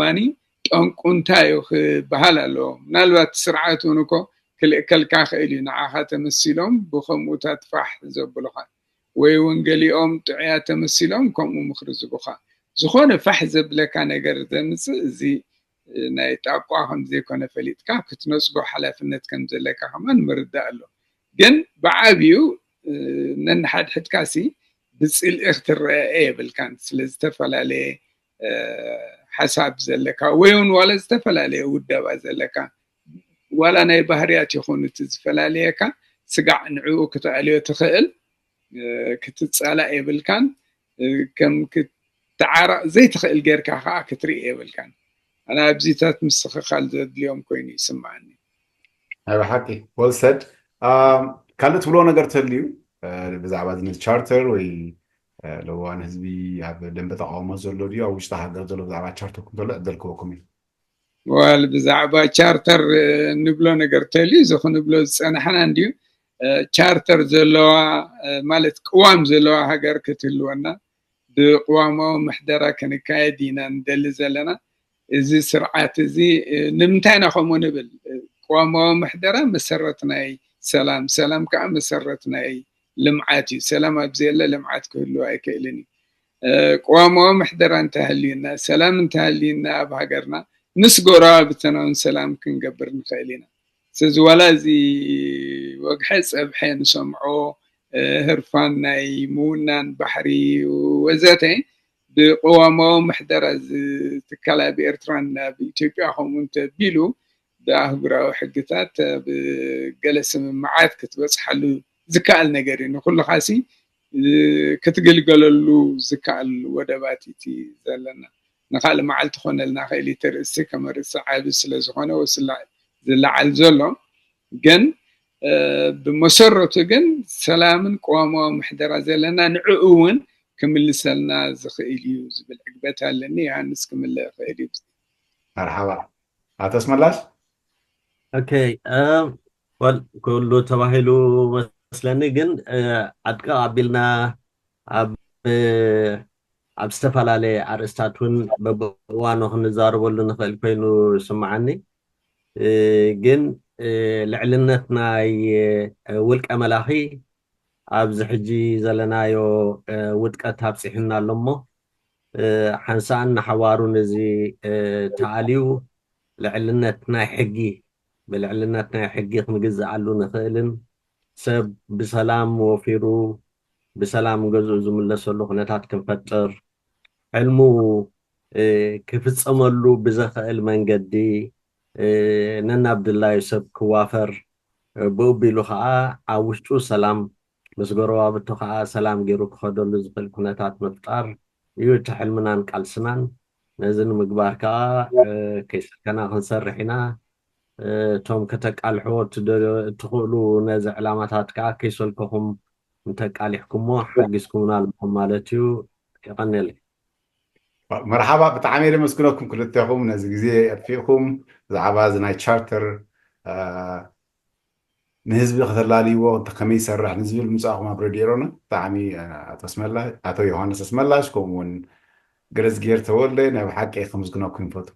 ጠንቁ እንታይ እዩ ክበሃል ኣለዎ ምናልባት ስርዓት እውን እኮ ክልእከልካ ክእል እዩ ንዓኻ ተመሲሎም ብከምኡታት ፋሕ ዘብሉኻ ወይ እውን ገሊኦም ጥዑያት ተመሲሎም ከምኡ ምኽሪ ዝቡኻ ዝኾነ ፋሕ ዘብለካ ነገር ዘምፅእ እዚ ናይ ጣቋ ከም ዘይኮነ ፈሊጥካ ክትነፅጎ ሓላፍነት ከም ዘለካ ከማን ምርዳእ ኣሎ ግን ብዓብዩ ነንሓድሕድካ ሲ ብፅልኢ ክትረአ የብልካን ስለ ዝተፈላለየ ሓሳብ ዘለካ ወይ እውን ዋላ ዝተፈላለየ ውደባ ዘለካ ዋላ ናይ ባህርያት ይኹን እቲ ዝፈላለየካ ስጋዕ ንዕኡ ክተዕልዮ ትኽእል ክትፃላእ የብልካን ከም ክትዓረቕ ዘይትኽእል ጌርካ ከዓ ክትርኢ የብልካን ኣነ ኣብዚታት ምስትኽኻል ዘድልዮም ኮይኑ ይስምዓኒ ናይ ብሓቂ ወልሰድ ካልእ ትብሎ ነገር ተልዩ ብዛዕባ ዝነት ቻርተር ወይ ለዋን ህዝቢ ኣብ ደንበ ተቃውሞ ዘሎ ድዩ ኣብ ውሽጢ ሃገር ዘሎ ብዛዕባ ቻርተር ክንተሎ ዕደል ክበኩም እዩ ዋል ብዛዕባ ቻርተር ንብሎ ነገር ተልዩ እዚ ክንብሎ ዝፀናሕና እንድዩ ቻርተር ዘለዋ ማለት ቅዋም ዘለዋ ሃገር ክትህልወና ብቅዋማዊ ምሕደራ ክንካየድ ኢና ንደሊ ዘለና እዚ ስርዓት እዚ ንምንታይ ኢና ከምኡ ንብል ቅዋማዊ ምሕደራ መሰረት ናይ ሰላም ሰላም ከዓ መሰረት ናይ ልምዓት እዩ ሰላም ኣብዚ የለ ልምዓት ክህልው ኣይክእልን እዩ ቅዋማዊ ምሕደራ እንተሃልዩና ሰላም እንተሃልዩና ኣብ ሃገርና ምስ ጎረባብትና እውን ሰላም ክንገብር ንኽእል ኢና ስለዚ ዋላ እዚ ወግሐ ፀብሐ ንሰምዖ ህርፋን ናይ ምውናን ባሕሪ ወዘተ ብቅዋማዊ ምሕደራ ዝትካል ኣብ ኤርትራን ኣብ ኢትዮጵያ ከምኡ እንተቢሉ ብኣህጉራዊ ሕግታት ብገለ ስምምዓት ክትበፅሓሉ ዝከኣል ነገር እዩ ንኩልኻሲ ክትግልገለሉ ዝከኣል ወደባት እቲ ዘለና ንካልእ መዓልቲ ኮነልና ክእል ተርእሲ ከመርእሲ ዓቢ ስለዝኮነ ዝለዓል ዘሎ ግን ብመሰረቱ ግን ሰላምን ቅዋማዊ ምሕደራ ዘለና ንዕኡ እውን ክምልሰልና ዝኽእል እዩ ዝብል ዕግበት ኣለኒ ዮሃንስ ክምልእ ይኽእል እዩ መርሓባ ኣቶ ኣስመላሽ ኦኬ ወል ኩሉ ተባሂሉ መስለኒ ግን ኣድቅቕ ኣቢልና ኣብ ኣብ ዝተፈላለየ ኣርእስታት እውን በብእዋኑ ክንዛረበሉ ንኽእል ኮይኑ ይስምዓኒ ግን ልዕልነት ናይ ውልቀ መላኺ ኣብዚ ሕጂ ዘለናዮ ውድቀት ኣብፂሑና ኣሎ እሞ ሓንሳእን ንሓዋሩን እዚ ተኣልዩ ልዕልነት ናይ ሕጊ ብልዕልነት ናይ ሕጊ ክንግዝኣሉ ንኽእልን ሰብ ብሰላም ወፊሩ ብሰላም ገዝኡ ዝምለሰሉ ኩነታት ክንፈጥር ሕልሙ ክፍፀመሉ ብዘኽእል መንገዲ ነናብ ድላዩ ሰብ ክዋፈር ብኡ ቢሉ ከዓ ኣብ ውሽጡ ሰላም ምስ ጎረባብቱ ከዓ ሰላም ገይሩ ክኸደሉ ዝኽእል ኩነታት ምፍጣር እዩ እቲ ሕልምናን ቃልስናን ነዚ ንምግባር ከዓ ከይሰከና ክንሰርሕ ኢና እቶም ከተቃልሕዎ እትኽእሉ ነዚ ዕላማታት ከዓ ከይሰልከኹም እንተቃሊሕኩሞ ሓጊዝኩምና ኣለኹም ማለት እዩ ይቀነለይ መርሓባ ብጣዕሚ የመስግነኩም ክልተኹም ነዚ ግዜ ኣጥፊእኩም ብዛዕባ እዚ ናይ ቻርተር ንህዝቢ ከተላልይዎ ከመይ ይሰርሕ ንዝብል ምፃእኹም ኣብ ሬድዮ ሮና ብጣዕሚ ኣቶ ዮሃንስ ኣስመላሽ ከምኡውን ገረዝጌር ተወልደ ናይ ብሓቂ ከመስግነኩም ይፈቱ